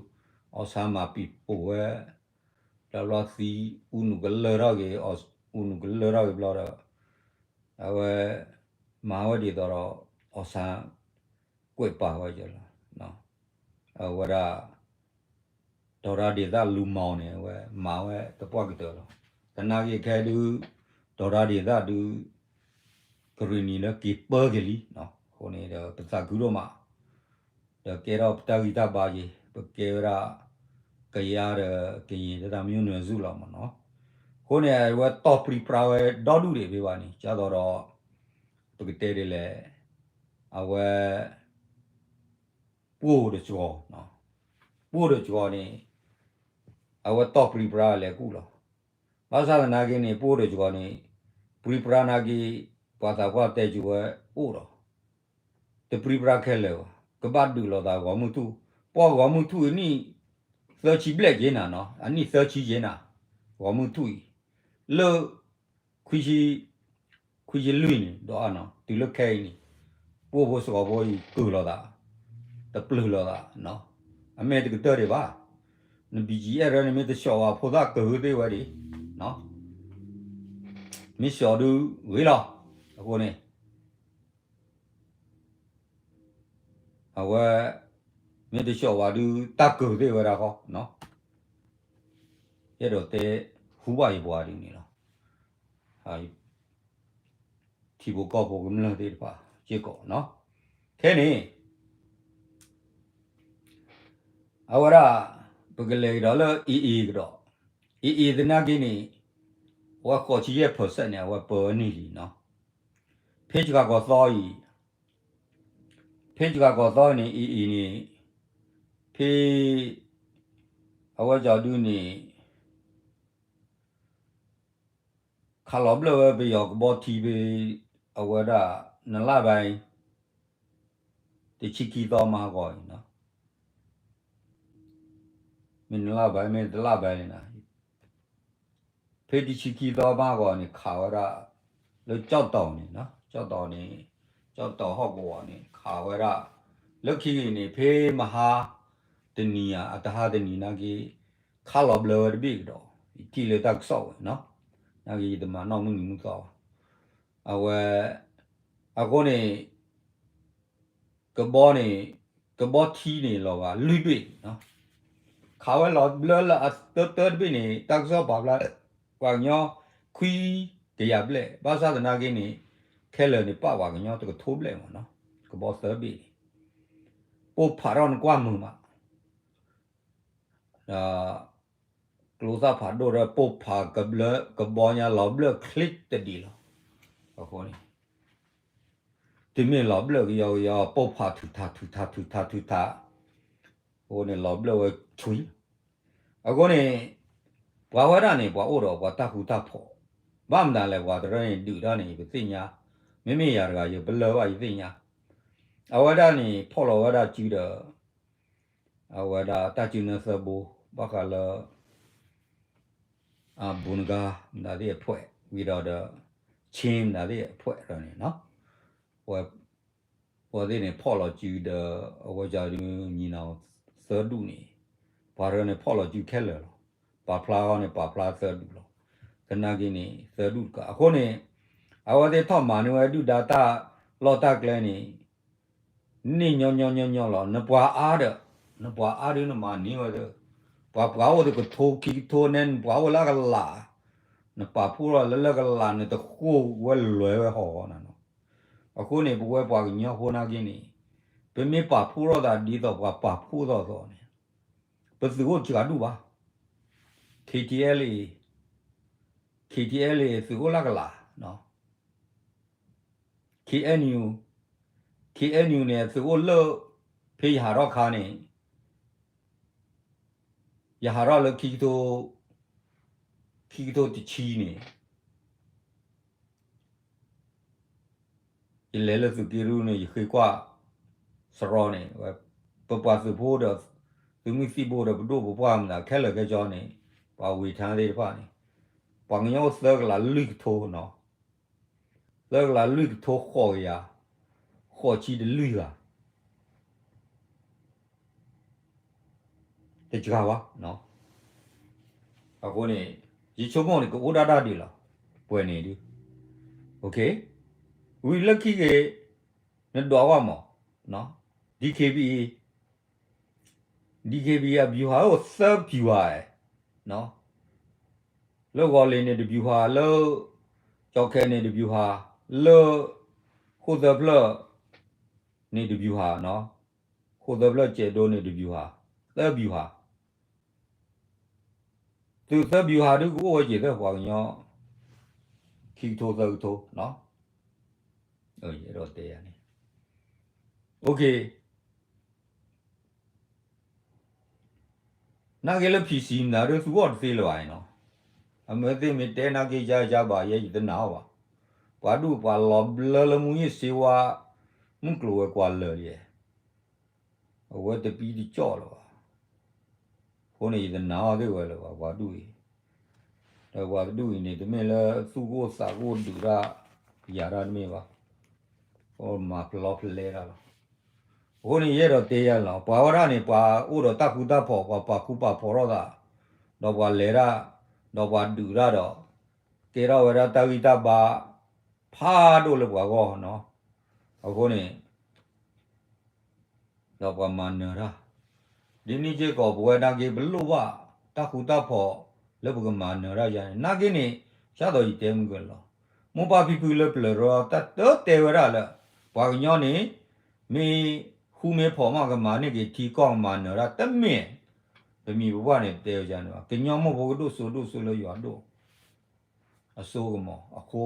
အီၣ်ဆၣ်မၤပံၤပိာ်ဝဲ တဘျီသံ အူနုၣ်ကလၢထီၣ်က့ၤ အူနုၣ်ကလၢထီၣ်က့ၤဘျီဒီး အဝဲ မၤဝဲဒ်သိးဒီး အီၣ်ဆၣ် ကွဲးပာ်ဝဲကလီၤ, အဝဲဒၣ် ဒီးတၢ်ဒ်သိးလူၤမီၤန့ၣ် အဝဲမၤဝဲသပှၢ်ကတၢၢ်လီၤ, သနာ်က့ခဲဒုး ဒီးတၢ်ဒ်သိးဒုး ကရ့ၣ်နံၤလၢက့ၤပၢက့ၤလံ, အဃိန့ၣ်ဒီးပသးခုဒိၣ်မး ဒီးကဲထီၣ်ပတၢ်ဂံၢ်တၢ်ဘါက့ၤ ပကဲဝဲဒၣ် ကယါဒီးကရင်တၢ်မျိုးနွယ်စုလီၤမးနီၤ, အဃိန့ၣ် အဝဲတီၢ်ပြံပြါဝဲဒီဒူၣ်ဒံးဖဲဘၣ်န့ၣ် ကၢ်သိးဒီး ပကတဲဒ်လဲၣ် အဝဲ ပှိၢ်တစှီၤ, ပှိၢ်တစှီၤန့ၣ် အဝဲတီၢ်ပြံပြါလဲၤကူၣ်လီၤ, ဘၣ်ဆၣ်သနာ်က့န့ၣ် ပှိၢ်တစှီၤန့ၣ် ပြံပြါနာ်က့ ပှၤသးပှၢ်တဲစူၤဝဲအိၣ်ဒီး တပြံပြါခဲလၢာ်ဘၣ်, ကဘၣ်ဒုးလိာ်သးဂီၤမုၢ်ထူၣ်, ပှၤဂီၤမုၢ်ထူၣ်အနံၣ်သၢဆံဘျဲၣ်က့ၤနၤနီၤ, အနံၣ်သၢဆံက့ၤနၤ, ဂီၤမုၢ်ထူၣ်အံၤ လၢ ခွံဆံ, ခွံဆံလွံၢ်န့ၣ် ဒီးအနီၤ တုၤလၢခဲအံၤန့ၣ် ပှိၢ်ဖိစှီၤဖိအံၤကုၢ်လိာ်သး, တပျုၢ်လိာ်သး, အမ့ၢ်တကတၢၢ်ဒံးဘၣ်, န ဘီၣ်ကၠံၣ်အဲၣ်ရၢန့ၣ် မ့ၢ်တဆှီးဘၣ်ဖိသၣ်ကဟုသ့ၣ်ဝဲဒၣ်, မ့ၢ်ဆှီးဒုးဂ့ၤလီၤ, အဃိန့ၣ် အဝဲ မ့ၢ်တဆှီးဘၣ်ဒုး တၢ်ကၢၤသ့ၣ်ဝဲဒၣ်ဃီ, ယအဲၣ်ဒိးတဲ ဟူဘၣ်ယပှၤဒ်န့ၣ်လီၤ. ထံဖိကီၢ်ဖိကမျၢၢ်သ့ၣ်တဖၣ်စ့ၢ်ကီးနီၤ, ခဲန့ၣ် အဝဲဒၣ် ပကလဲၤကဒီးလၢ AA ကဒီး, AA သနာ်က့န့ၣ် အဝဲဃိးဆံယဲၢ် percent န့ၣ် အဝဲပၢဝဲန့ၢ်လံနီၤ, ဖဲစှၤကီးသီအံၤ ဖဲစှၤကီးသီန့ၣ် AA န့ၣ် ဖဲ အဝဲကၠီဒုန့ၣ် ခးလီၤဘျၢၣ်ဝဲပယီၤကဘီထံဖဲ အဝဲဒၣ် နလၢ်ဘၣ် တဆံခံသီမဟါဂီၤအံၤနီၤ, မ့ၢ်နလၢ်ဘၣ် မ့ၢ်တလၢ်ဘၣ်န့ၣ်နီၤ, ဖဲတဆံခံသီမဟါဂီၤန့ၣ် ခးဝဲဒၣ် လၢကၠီၣ်တီၤန့ၣ်နီၤ, ကၠီၣ်တီၤန့ၣ် ကၠီၣ်တီၤဟီၣ်ကဝီၤန့ၣ် ခးဝဲဒၣ် လၢခံက့ၤန့ၣ် ဖဲမဟါတနံၤဧါ အတဟါတနံၤနာ်က့ ခးလီၤဘျၢၣ်ဝဲတဘ့ၣ်ကဒီး ယထံၣ်လၢတၢ်ကစီၣ်ဝဲနီၤ, နာ်က့ယတမၤနီၣ်မုၢ်နံၤမုၢ်သီဘၣ်, အဝဲ အဃိန့ၣ် ကဘီန့ၣ် ကဘီထံန့ၣ်လီၤဂာ်လွံၢ်ဘ့ၣ်, ခးဝဲလီၤဘျၢလၢအတၢတၢတဘ့ၣ်န့ၣ် တၢ်ကစီၣ်ပာ်ဖျါ ပှၤကညီခွံကယၤဘျဲၣ်, ဘၣ်ဆၣ်သနာ်က့န့ၣ် ခဲလၢာ်န့ၣ် ပာ်ပှၤကညီတကထိဘျဲၣ်မးနီၤ, ကဘီသၢဘ့ၣ်န့ၣ် ပိၢ်ဖးထီၣ်နကွၢ်မုာ်မး ဒီး ကျိသၣ်ဖးဒိၣ်ဒီး ပိၢ်ဖးကဘျၢကဘီညါလီၤဘျၢၣ်ချ့တဒံးလီၤ. အဃိန့ၣ် တုၤမ့ၢ်လီၤဘျၢၣ်ကယီကယီ ပိၢ်ဖးထုးထးထုးထးထုးထးထုးထး အဃိန့ၣ်လီၤဘျၢၣ်ဝဲဆွံလီၤ. အဃိန့ၣ် ပှၤဝဲဒၣ်န့ၣ် ပှၤအိၣ်ဒီးပှၤတၢ်ဃူတၢ်ဖိး, ဘၣ်မနုၤလဲၣ် ပှၤတရၢန့ၣ် ဒုးတၢ်န့ၣ် ပသ့ၣ်ညါ, မ့မ့ၢ်ယၤတဂၤ ယပလၢၢ်ဘၣ်ယသ့ၣ်ညါ, အဝဲဒၣ်န့ၣ် ဖီၣ်လီၤဝဲဒၣ်စုဒီး အဝဲဒၣ်တၢ်စုနၢသၢဘိ ဘၣ်ဃးလၢ အဘူးနဂါ မတၤသ့ၣ်အဖှဲး ဝံၤဒီးဒီး ဆ့မတၤသ့ၣ်အဖှဲးဒီးန့ၣ်နီၤ, ဝဲ ပှၤသ့ၣ်န့ၣ် ဖီၣ်လီၤစုဒီး အဝဲဒၣ်ဒုးညီနုၢ်သၢဒူၣ်န့ၣ် ပှၤတရၢန့ၣ် ဖီၣ်လီၤစုခဲလၢာ်လီၤ. ပာ်ဖျါဃီန့ၣ် ပာ်ဖျါသၢဒူၣ်လီၤ. သနာ်က့န့ၣ် သၢဒူၣ်တကး အဃိန့ၣ် အဝဲသ့ၣ်ထီၣ်မၤန့ၢ်ဝဲဒုၣ်ဒါတၢ်လီၢ်တၢ်ကျဲန့ၣ် န့ၢ်ညီညီညီညီလီၤ. နပှၤအါဒီး နပှၤအါဒုးနမၤန့ၢ်ဝဲသ့ၣ်, ပှၤပှၤအိၣ်တကထိခံကထိနဲ နပှၤအိၣ်လၢအကလး, နပာ်ဖှိၣ်ထီၣ်လၢလၢကလး နတဃိၢ်ဝဲလွဲဝဲဟီၣ်နီၤ. အဃိန့ၣ် ပဝဲပှၤကညီဖိနာ်က့န့ၣ် ပမ့ၢ်ပာ်ဖှိၣ်ထီၣ်သးဒ်သိးပှၤပာ်ဖှိၣ်ထီၣ်အသိးန့ၣ် ပသုးအိၣ်စှၤဒူၣ်ဘၣ်. KTLA, KTLA သုးအိၣ်လၢကလး, KNU, KNU န့ၣ် သုးအိၣ်လၢ ဖဲယဟးထီၣ်ခါန့ၣ် ယဟးထီၣ်လၢခံကထိ, ခံကထိတဆံန့ၣ် ယလဲၤလၢသုးက့ရူၢ်န့ၣ် ယဃ့ကွၢ် စရီန့ၣ် ပပှၤသုးဖိဒီး သုးမုၢ်သံၣ်ဘိဒီးပဒိၣ်ပပှၢ်မတၤ ခဲလၢာ်ခဲဆ့န့ၣ် ပှၤဝ့ၤထါသ့ၣ်တဖၣ်န့ၣ် ပှၤကညီအိၣ်သၢကလးလွံၢ်ကထိနီၤ, သၢကလးလွံၢ်ကထိဃိးကယၤ, ဃိးဆံတလွံၢ်ဂၤ တစှၤဘၣ်. အဃိန့ၣ် ယဆိကမိၣ်န့ၣ် ကအိၣ်ဒၣ်ဒၣ်ဒံးလီၤ. ပှဲၤန့ၣ်ဒုး ဝံၤလၢခံက့ၤ နဒွးဝဲမး DKBA, DKBA အဗျူဟာအိၣ်သၢဗျူဟာ, လၢဂီၤလ့ၤန့ၣ်တဗျူဟာ, လၢ ကၠီၤခဲန့ၣ်တဗျူဟာ, လၢ ဃိၣ်သၢဖျၢၣ်န့ၣ်တဗျူဟာ, ဃိၣ်သၢဖျၢၣ်ကဲးဒိန့ၣ်တဗျူဟာ, သၢဗျူဟာ သုးသၢဗျူဟာဒုးကအိၣ်ဝဲက့ၤသၢပှၤကညီ ခံကထိသၢကထိ, ယအဲၣ်ဒိးတဲယၤန့ၣ်, နာ်က့လၢ ဖံးစံမနုၤဒုး သုးအီၣ်တသ့လၢၤဘၣ်နီၤ, အမ့ၢ်သ့ၣ်မ့ၢ်တဲနာ်က့ ယၤယၤဘၣ်ယဲ ယတနာ်အီၤဘၣ်, ပှၤဒူၣ်ပှၤလီၤဘျၢလၢမူယ့ၣ်စ့ဝါ မုၢ်ကျိၤဝဲၤကွာ်လၢာ်လံ အဝဲတပံတကၠီၣ်လၢၤဘၣ်, အဃိန့ၣ် ယတနာ်အီၤသ့ၣ်ဝဲလၢၤဘၣ် ပှၤဒူၣ်အံၤ, ဒီးပှၤတဒူၣ်အံၤန့ၣ် တမ့ၢ်လၢသူၣ်ကအိၣ်သးကအိၣ်ဒုးတၢ် ယၤတၢ်တမ့ၢ်ဘၣ်, အိၣ်မၤဖျီဖျဲတၢ်လီၤ, အဃိန့ၣ် ယအဲၣ်ဒိးတဲယၤလီၤ ပှၤဝဲဒၣ်န့ၣ် ပှၤအိၣ်ဒီးတၢ်ဃူတၢ်ဖိး ပှၤပာ်ဃူပာ်ဖိးထီၣ်သး, ဒီးပှၤလဲၤတၢ်, ဒီးပှၤဒုးတၢ်ဒီး ကဲထီၣ်ဝဲဒၣ်တၢ်ဂံၢ်တၢ်ဘါ ဖးဒိၣ်လၢပှၤဂီၢ်နီၤ, အဃိန့ၣ် ဒီးပှၤမၤနၢၤတၢ်, ဒ်န့ၣ်စ့ၢ်ကီး ပဝဲနာ်က့ ပလိၣ်ဘၣ်တၢ်ဃူတၢ်ဖိးလၢပကမၤနၢၤတၢ်ယၤန့ၣ် နာ်က့န့ၣ် ဒ်သိးယတဲမုၢ်ကလီၤ, မိၢ်ပၢ်ဖံဖုလၢပျၢၤတရီ တၢ်တတဲဝဲဒၣ်လၢ ပှၤကညီန့ၣ် မ့ၢ်ဃူမ့ၢ်ဖိးမး ကမၤန့ၢ်က့ၤထံကီၢ် ကမၤနၢၤတၢ်တမ့ၢ်, ပမံၤပပှၢ်န့ၣ်တဲဝဲန့ၣ်ဘၣ် ကညီမိၢ်ဖိကဒိၣ်စိဒိၣ်စိလၢယွၤဒိၣ် အစိကမီၤအဃိ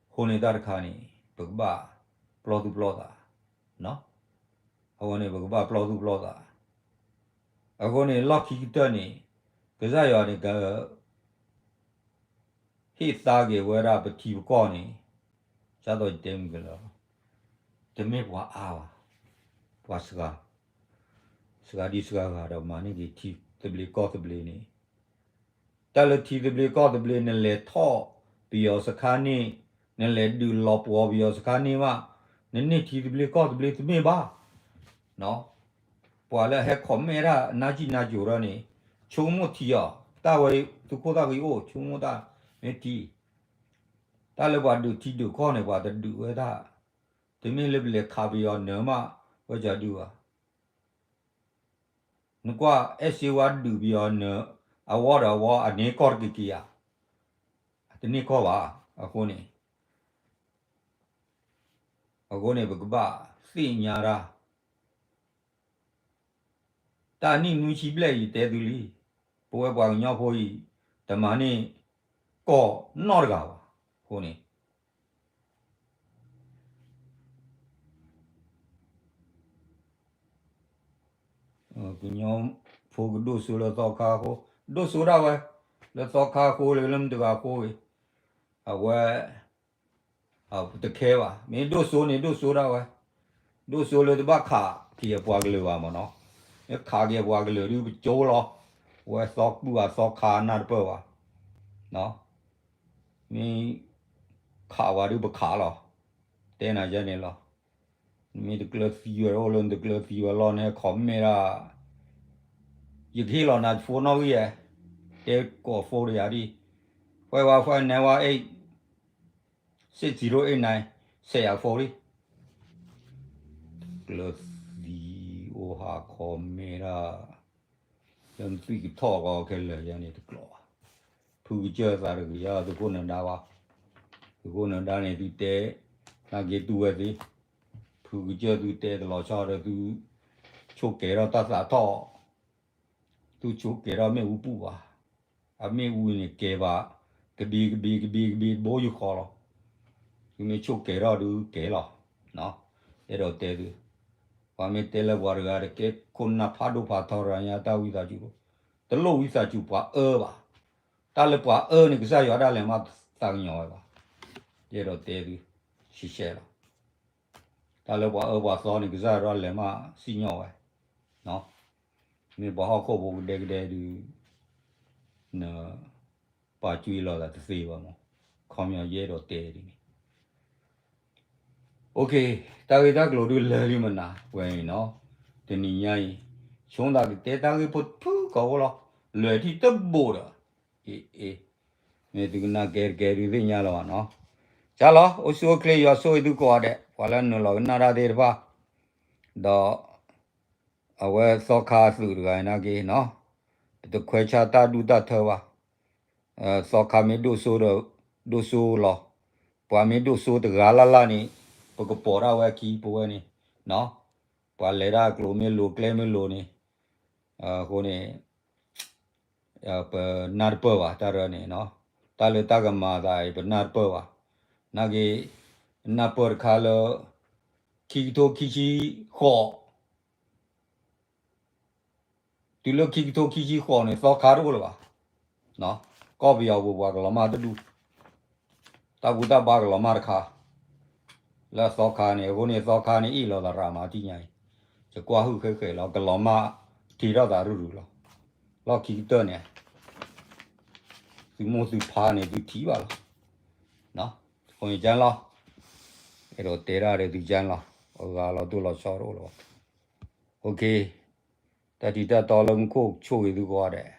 အဃိန့ၣ်တၢ်တခါန့ၣ် ပကဘၣ်ပျီသူၣ်ပျီသး, အဃိန့ၣ် ပကဘၣ်ပျီသူၣ်ပျီသး, အဃိန့ၣ် လီၢ်ခံကတၢၢ်န့ၣ် ကစၢ်ယွၤန့ၣ် က ဟ့ၣ်သါက့ၤဝဲဒၣ်ပထံပကီၢ်န့ၣ် ဒ်သိးယတဲမုၢ်ကလီၤ, တမ့ၢ်ပှၤအါဘၣ်, ပှၤစှၤ, စှၤဒံစှၤဂၤဒီးမၤန့ၢ်က့ၤထံသဘျ့ကီၢ်သဘျ့န့ၣ် တၢ်လၢထံသဘျ့ကီၢ်သဘျ့ နလဲၤထီၣ်ပယီၤစခါန့ၣ်, နလဲၤဒုးလီၤပှီၢ်ပယီၤစခါန့ၣ်မး, နန့ၢ်ထံသဘျ့ကီၢ်သဘျ့တမ့ၢ်ဘၣ်. ပှၤလၢအဟဲ comment တၢ်နါစံၣ်နါကိၤထီၣ်န့ၣ် ဆိကမိၣ်ထံအီၤ, တၢ်ဝဲသုးခိၣ်သၣ်ဃံအိၣ် ဆိကမိၣ်တၢ်မ့ၢ်ထံ, တၢ်လၢပှၤဒုးထံဒုးကီၢ်န့ၣ် ပှၤတဒုးဝဲတၢ်, တမ့ၢ်လၢပလဲၤခးပယီၤနၢၤမး ဝဲကဒုးဘၣ် နကွၢ်အဲၣ်စ့ဝါဒုးပယီၤနၢၤ အဝီဒီးအဝီ အန့ၢ်ကီၢ်တက့ၤက့ၤဧါ, တန့ၢ်ကီၢ်ဘၣ်. အဃိန့ၣ်, အဃိန့ၣ် ပကဘၣ်သ့ၣ်ညါတၢ်, တၢ်နံၣ်နွံဆံဘျဲၣ်အံၤတဲသုလံ, ပ ပဝဲပှၤကညီဖိအံၤ တမၤန့ၢ်ကီၢ်နီတဂၤဘၣ်. အဃိန့ၣ် ကညီဖိကဒိၣ်စိလၢသီခါအဃိ, ဒိၣ်စိဒၣ်ဝဲ, လၢသီခါအဃိလၢ လၢမတဂၤအဃိဂ့ၤ, အဝဲ တခဲဘၣ်. မ့ၢ်ဒိၣ်စိန့ၣ် ဒိၣ်စိဒၣ်ဝဲ, ဒိၣ်စိလၢတဘၣ်ခးက့ၤအပှၤကလုာ်ဘၣ်မ့ၢ်နီၤ. မ့ၢ်ခးက့ၤအပှၤကလုာ်ဒုးပကၠိလီၤ. ဝဲသီပုၢ်အသီခါနၢ်တပၢၢ်ဘၣ်. မ့ၢ်ခးဝဲဒုးပခးလီၤ. တဲနၤယဲန့ၣ်လီၤ. မ့ၢ်တကျၢၤသံဝဲအိၣ်လၢနတကျၢၤသံဝဲလီၤန့ၣ် comment ဒၣ်, ယကဟ့ၣ်လီၤနၤ phone နီၣ်ဂံၢ်ဧါ, တဲကိး phone တယၤဒံး, five one five nine one eight six zero eight nine စဲးယၤ phone လံ. တကျၢၤသံအိၣ်ဟး comment ဒၣ်, လၢနသွံၣ်ကထီၣ်ကီခဲလၢာ်ယဲန့ၣ်တကျိၤဘၣ်. ဖုကစၢၢ်သးတဂ့ၤယၤ သုးခိၣ်နၢၤဒါဘၣ်. သုးခိၣ်နၢၤဒါန့ၣ် သုတဲ နာ်က့ၤတူၢ်ဝဲသ့, ဖုကစၢၢ်သုတဲတလီၤဆီဒီးသု ဆိၣ်ကဲၤထီၣ်တၢ်သးထီၣ်, သုဆိၣ်ကဲၤထီၣ်မ့ၣ်အူပူၤဘၣ်. အမ့ၣ်အူန့ၣ်ကဲၤဘၣ် ကဘ့ကဘ့ကဘ့ကဘ့ တဘိယူၢ်ဃီလီၤ. သုမ့ၢ်ဆိၣ်ကဲၤထီၣ်ဒုးကဲၤလီၤ. အဲၣ်ဒိးတဲသု, ပှၤမ့ၢ်တဲလၢပှၤတဂၤတကဲခိၣ်နၢ်ဖးဒိၣ်ဖးထီတဂၤညါ တၢ်ဝံသးစူၤ, တလိၣ်ဝံသးစူၤပှၤအၢဘၣ်. တၢ်လၢပှၤအၢန့ၣ် ကစၢ်ယွၤဒၣ်လဲာ်မးသးကညီၤဝဲဘၣ်. ယအဲၣ်ဒိးတဲသု ရှဲရှဲလီၤ. တၢ်လၢပှၤအၢပှၤသီန့ၣ် ကစၢ်ယွၤဒၣ်လဲာ်မးစံၣ်ညီၣ်ဝဲ. မ့ၢ်ပှၤဟီၣ်ခိၣ်ဖိကဒဲကဒဲဒုး န ပာ်ကွံာ်လီၤသးတသ့ဘၣ်မး. ခီပညီယအဲၣ်ဒိးတဲဒ်န့ၣ် OK, တၢ်ဂ့ၢ်တၢ်ကျိၤဒုးလၢာ်လံမနၤဝဲအံၤနီၤ. တနံၤညါအံၤ ဆိသးကတဲတၢ်ဂ့ၢ်ဖိတဖုကိးဖိလီၤ. လွဲၢ်ထံၣ်တဘိဒီး အ့ အ့ မ့ၢ်သုကနၣ်ကဲတကဲဒုးသ့ၣ်ညါလီၤဘၣ်နီၤ. ကၢ်လီၤ အိၣ်ဆူၣ်အိၣ်ချ့ယွၤဆိၣ်ဂ့ၤသုကိးဂၤဒဲး ပှၤလၢနုာ်လီၤကနၣ်တၢ်သ့ၣ်တဖၣ်, ဒီး အဝဲသီခါအသုးတဂၤနာ်က့နီၤ, ပတခွဲးဆါတၢ်ဒူၣ်တၢ်ထၢဘၣ်. သီခါမ့ၢ်ဒိၣ်စိဒီး ဒိၣ်စိလီၤ. ပှၤမ့ၢ်ဒိၣ်စိတဂၤလၢ်လၢ်န့ၣ် ပကပိာ်ဒၣ်ဝဲခံပဝဲန့ၣ်, ပှၤလဲၤဒၣ်ကျိၤမ့ၢ်လိၤကျဲမ့ၢ်လိၤန့ၣ်, အဃိန့ၣ် ပနၢ်တပၢၢ်ဘၣ်တၢ်ရၢန့ၣ်, တၢ်လၢတၢ်ကမၤသးအံၤ ပနၢ်တပၢၢ်ဘၣ်. နာ်က့ နၢ်ပၢၢ်တခါလၢ ခံကထိခံဆံဃိး, တုၤလၢခံကထိခံဆံဃိးန့ၣ် သီခါတအိၣ်လၢၤဘၣ်. ကီၢ်ပယီၤပူၤပှၤကလီၤမၢ်တဒူၣ်, တၢ်ဘူၣ်တၢ်ဘါကလီၤမၢ်တခါ လၢအသီခါန့ၣ်, အဃိန့ၣ် သီခါန့ၣ် အ့ၣ်လိာ်သးရၤမးတံၢ်ညါအံၤ, ယကွၢ်ဟုၣ်ဃဲဃဲလီၤ ကလီၤမၢ်ထံးထီၣ်သးရုၢ်ရုၢ်လီၤ. လီၢ်ခံကတၢၢ်န့ၣ် သုမိၢ်သုဖါန့ၣ် သုထံၣ်ဘၣ်လီၤ. အဃိန့ၣ်ကၢ်လီၤ, အဲၣ်ဒိးတဲဒၣ်ဒီးသုကၢ်လီၤ, အဂၤလီၤတိၢ်လီၤဆီတအိၣ်လၢၤဘၣ်. OK, တၢ်ထံးတၢ်တီလၢမူခိၣ်ဆိၣ်ဂ့ၤသုကိးဂၤဒဲး.